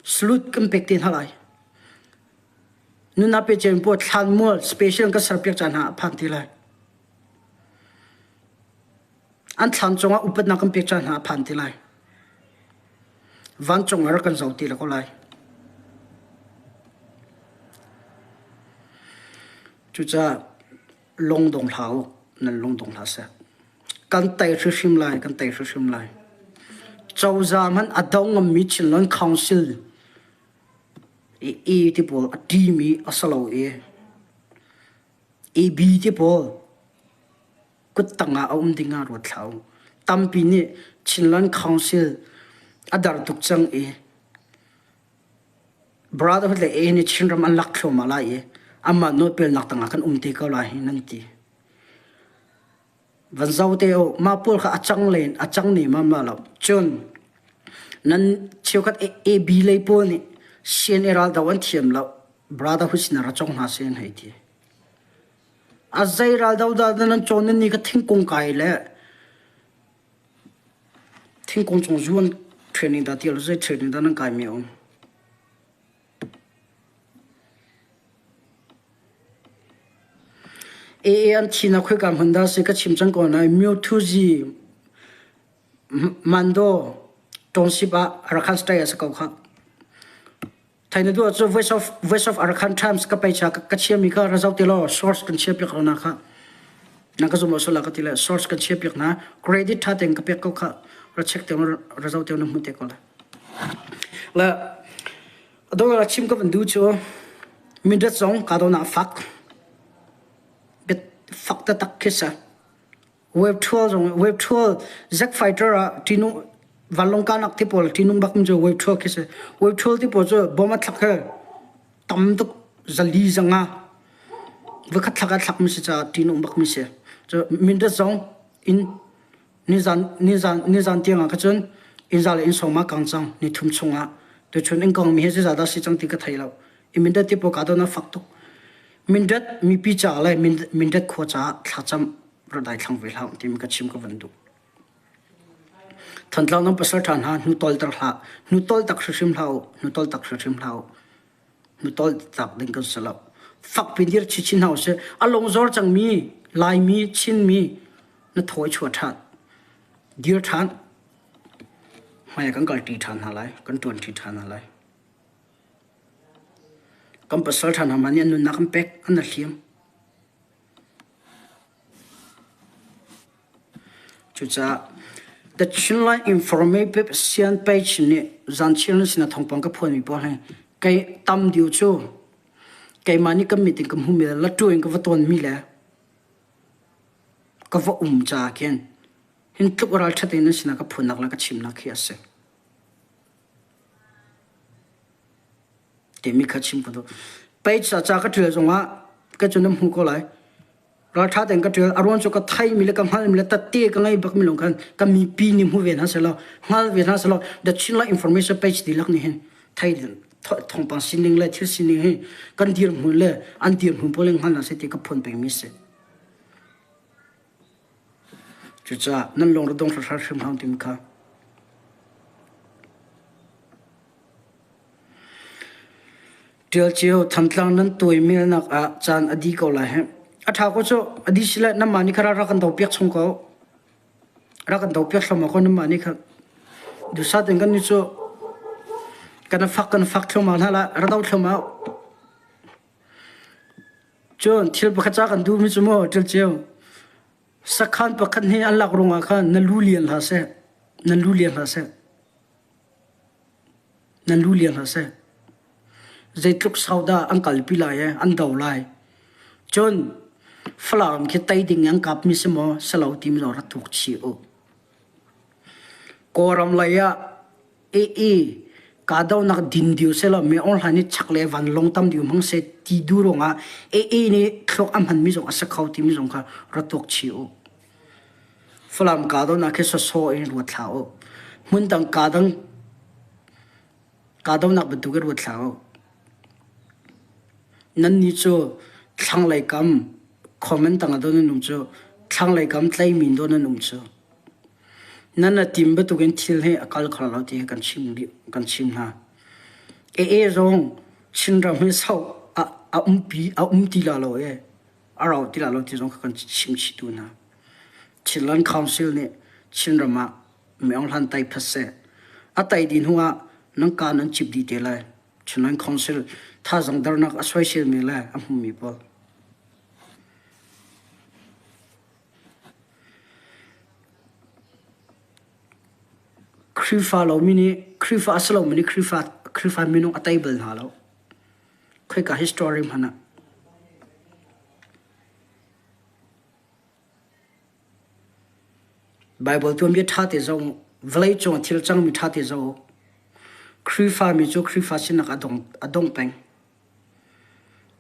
salute kan pek te hna lai. Nunnak pe ciami pawl thlanmual special kan serpiak caan hna a phan te lai. An thlan cungah upatnak kan pek caan hna a phan te lai. Vancung ah rak kan zoh ti le ko lai. Cucaah lungdong hlah u, nan lungdong hlah seh. Kan tei hrimhrim lai, kan tei hrimhrim lai. Cozah hmanh a do ngammi Chinland Council i E ti pawl a ṭimi a si lo i AB ti pawl kuttang ah a um ding ah ruat hlah u. Tampi nih Chinland Council a dar tuk cang i Brotherhood le A nih Chinram an lak thluahmah lai i anmah nawlpelnak tangah kan um te ko lai hi nan ti. Van zo te u, mah pawl kha a cang len, a cang ne ma ma lo. Cun nan cheukhat AB lei pawl nih CNA raldo an thiam lo. Brotherhood sin ra cong hna seh an hei ti. A zei raldo dah nan cawn nan ni ka thingkung kai le Thingkung cung zuan training dah ti lo zei training dah nan kai mi a um? AA an thinak khoika hmun dah si ka chim cang ko nain Myo-Thu-Zi Mando Township ah Arakan Style a si ko khah. Thai na duh cu Voice of Voice of Arakan Times ka pei cha ka chia mi kha ra zoh ti law source kan chia piak na kha. Na ka zum lo sala ka ti le source kan chia piak na credit tha ten ka pek ko kha ra check te ra zoh te na hmu te ko la. La adong ra chim ka van du chu mindat zong ka do na fak bet fak ta tak khi sa Web 12 zong Web 12 Zack Fighter ah ṭinung vanlawng kahnak ti pawl ṭinung bak cu Web 12 khi si. Web 12 ti pawl cu bom a thlak he tam tuk zali zanga voikhat thlak ah thlak mi si caah ṭinung bak mi si. Cu Mindat zong in nizan nizan nizan tiang ah kha cun innza le innsawng ma kang cang ni thum chungah tuchun in kong mi hi zeizah dah si cang ti ka thei lo. I Mindat ti pawl ka don a fak tuk. Mindat mipi ca le Mindat khua caah thlacam ra daithlang ve hlah timi ka chim ka van duh. Thantlang nan pasal ṭha hna hnu tolter hlah hnu tol tak hrimhrim hlah u hnu tol tak hrimhrim hlah u hnu tol tak ding kan si lo fak pin dir chinchin hna usih a lungzor cangmi Laimi Chinmi na thaw i chuah ṭhan dir ṭhan hmai kan kal ṭi ṭhan hna lai kan ṭuan ṭi ṭhan hna lai kan pasal ṭha hna nih an nunnak an pek an na hliam Cucaah The Chinland Informative Sian page nih zanchiar nan sinah thawngpang ka phuanmi pawl hi kei tam deuh cu keimah nih ka mit in ka hmuhmi le latu in ka va tawnmi le ka va um caah khin hin tluk ralṭhat in nan sinah ka phuannak le ka chimnak hi a si. Timi kha chim ka duh. Page ca ka ṭial zongah ka cu nan hmu ko lai. Ralṭha tein ka ṭial. A ruang cu ka theimi le ka hngalmi le tatte ka ngei bakmi lawng khan ka mipi nih hmu ve hna sehlaw, hngal ve hna sehlaw The Chinland Information Page dihlak nih hin thei thawngpang sining le thil sining hi kan dirhmun le an dirhmun pawl in hngal hna seh ti ka phuan pengmi si. Cucaah nan lung ra dong hram hrim hram timi kha Ṭial cio Thantlang nan tuaimelnak ah caan a di ko lai hih. A ṭha ko cu a di sile nanmah nih kha rak kan dopiak chung ko. Rak kan dopiak thluahmah ko nanmah nih kha. Duhsah tein kan nih cu kan fak kan fak thluahmah hna lah ra do thluahmah. Cun thil pakhat ca kan duhmi cu maw ṭial cio sakhan pakhat hnih an lak ruangah khan na lu lian hlah seh. Na lu lian hlah seh. Nan lu lian hlah seh. Zeitluk sau dah an kalpi lai i an do lai. Cun Falam khi tei ding an kapmi si maw si lo timi zong rak thuk chih u. Kawlram lei ah AA kahdohnak din diu selaw mi Aung Hlaing nih chak le vanlawng tam diu hmang seh ti duh ruangah AA nih thluak a hmanmi zong a si kho timi zong kha rak tuak chih u. Falam kahdohnak khi sawsawh in ruat hlah u. Hmundang kaa dang. Kahdohnak bantuk in ruat hlah u. Nannih cu thlanglei kam comment tangah daw nan um cu thlanglei kam tleimi in daw nan um cu. Nan a tim bantukin thil hi a kal kho lo ti hi kan chim kan chim hna. AA zong Chinram hi sau a, a umpi a um ti la lo e a rau ti la lo ti zong kha kan chim chih tu hna. Chinland Council nih Chinram ah Myo Hlan tai phat seh. A tai dih hnu ah nan ka nan cip dih te lai. Chinland Council thazang darnak a soiselmi le a hmumi pawl. Khrihfa lomi nih Khrihfa a si lomi nih Khrihfa Khrihfa minung a tei bal hna lo. Khoika history hmanh ah. Baibal tuanbia ṭha te zoh u. Vawleicung ah thil cangmi ṭha te zoh u. Khrihfa mi cu Khrihfa sinak a dong, a dong peng.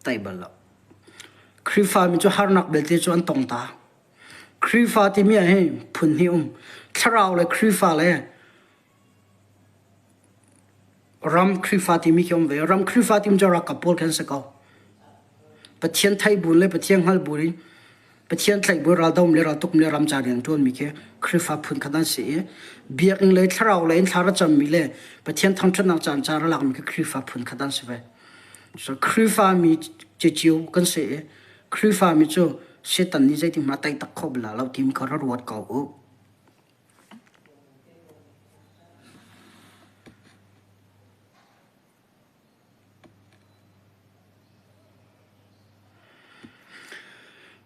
Tai bal lo. Khrihfa mi cu harnak belte cu an tong ta. Khrihfa timi ah hin phun hnih um. Thlarau le Khrihfa le ram Khrihfa timi khi um ve. Ram Khrihfa timi cu ralkap pawl khi an si ko. Pathian theih bu le Pathian hngalh bu in Pathian tlaih bu raldoh le raltuk le ramcar rian ṭuanmi khi Khrihfa phun khat an si i biakinn lei thlarau lei in thla ra cammi le Pathian thangṭhatnak caan ca ra lakmi khi Khrihfa phun khat an si ve. So Khrihfa mi cio kan si i Khrihfa mi cu Satan nih zeitin hmanh a tei tak kho bal lo timi kha ra ruat ko u.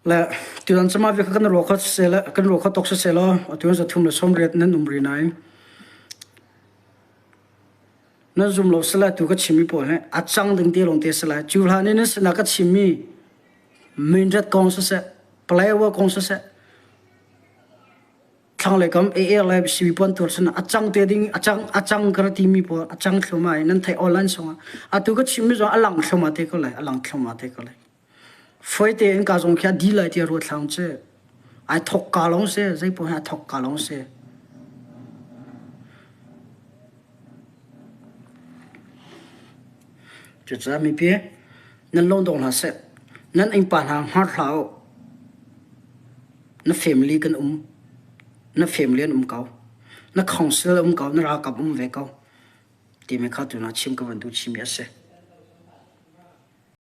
Le tutan cama bia kha kan ruah kho siseh kan ruah kho tuk siseh law atu 380 nan um rih nain nan zum lo sile tu ka chimmi pawl hi a cang ding te lawng te si lai. Cu hlan in nan sinah ka chimmi Mindat kong siseh, Palaewa kong siseh, thlanglei kam AA le siwi puan tur sin a cang te ding a cang a cang ka timi pawl a cang thluma i nan theih online sungah atu ka chimmi zong a lang thluma te ko lai a lang thluma te ko lai foi te in ka zong khi a di lai ti ruat thlang che ai thok ka long se zei po a thok ka long se cucaah mipi nan lung dong hlah seh nan innpa hna hngar hlah u Na family kan um. Na family an um ko. Na council um ko. Na ralkap um ve ko. Timi kha tuna chim ka van duh chimi a si.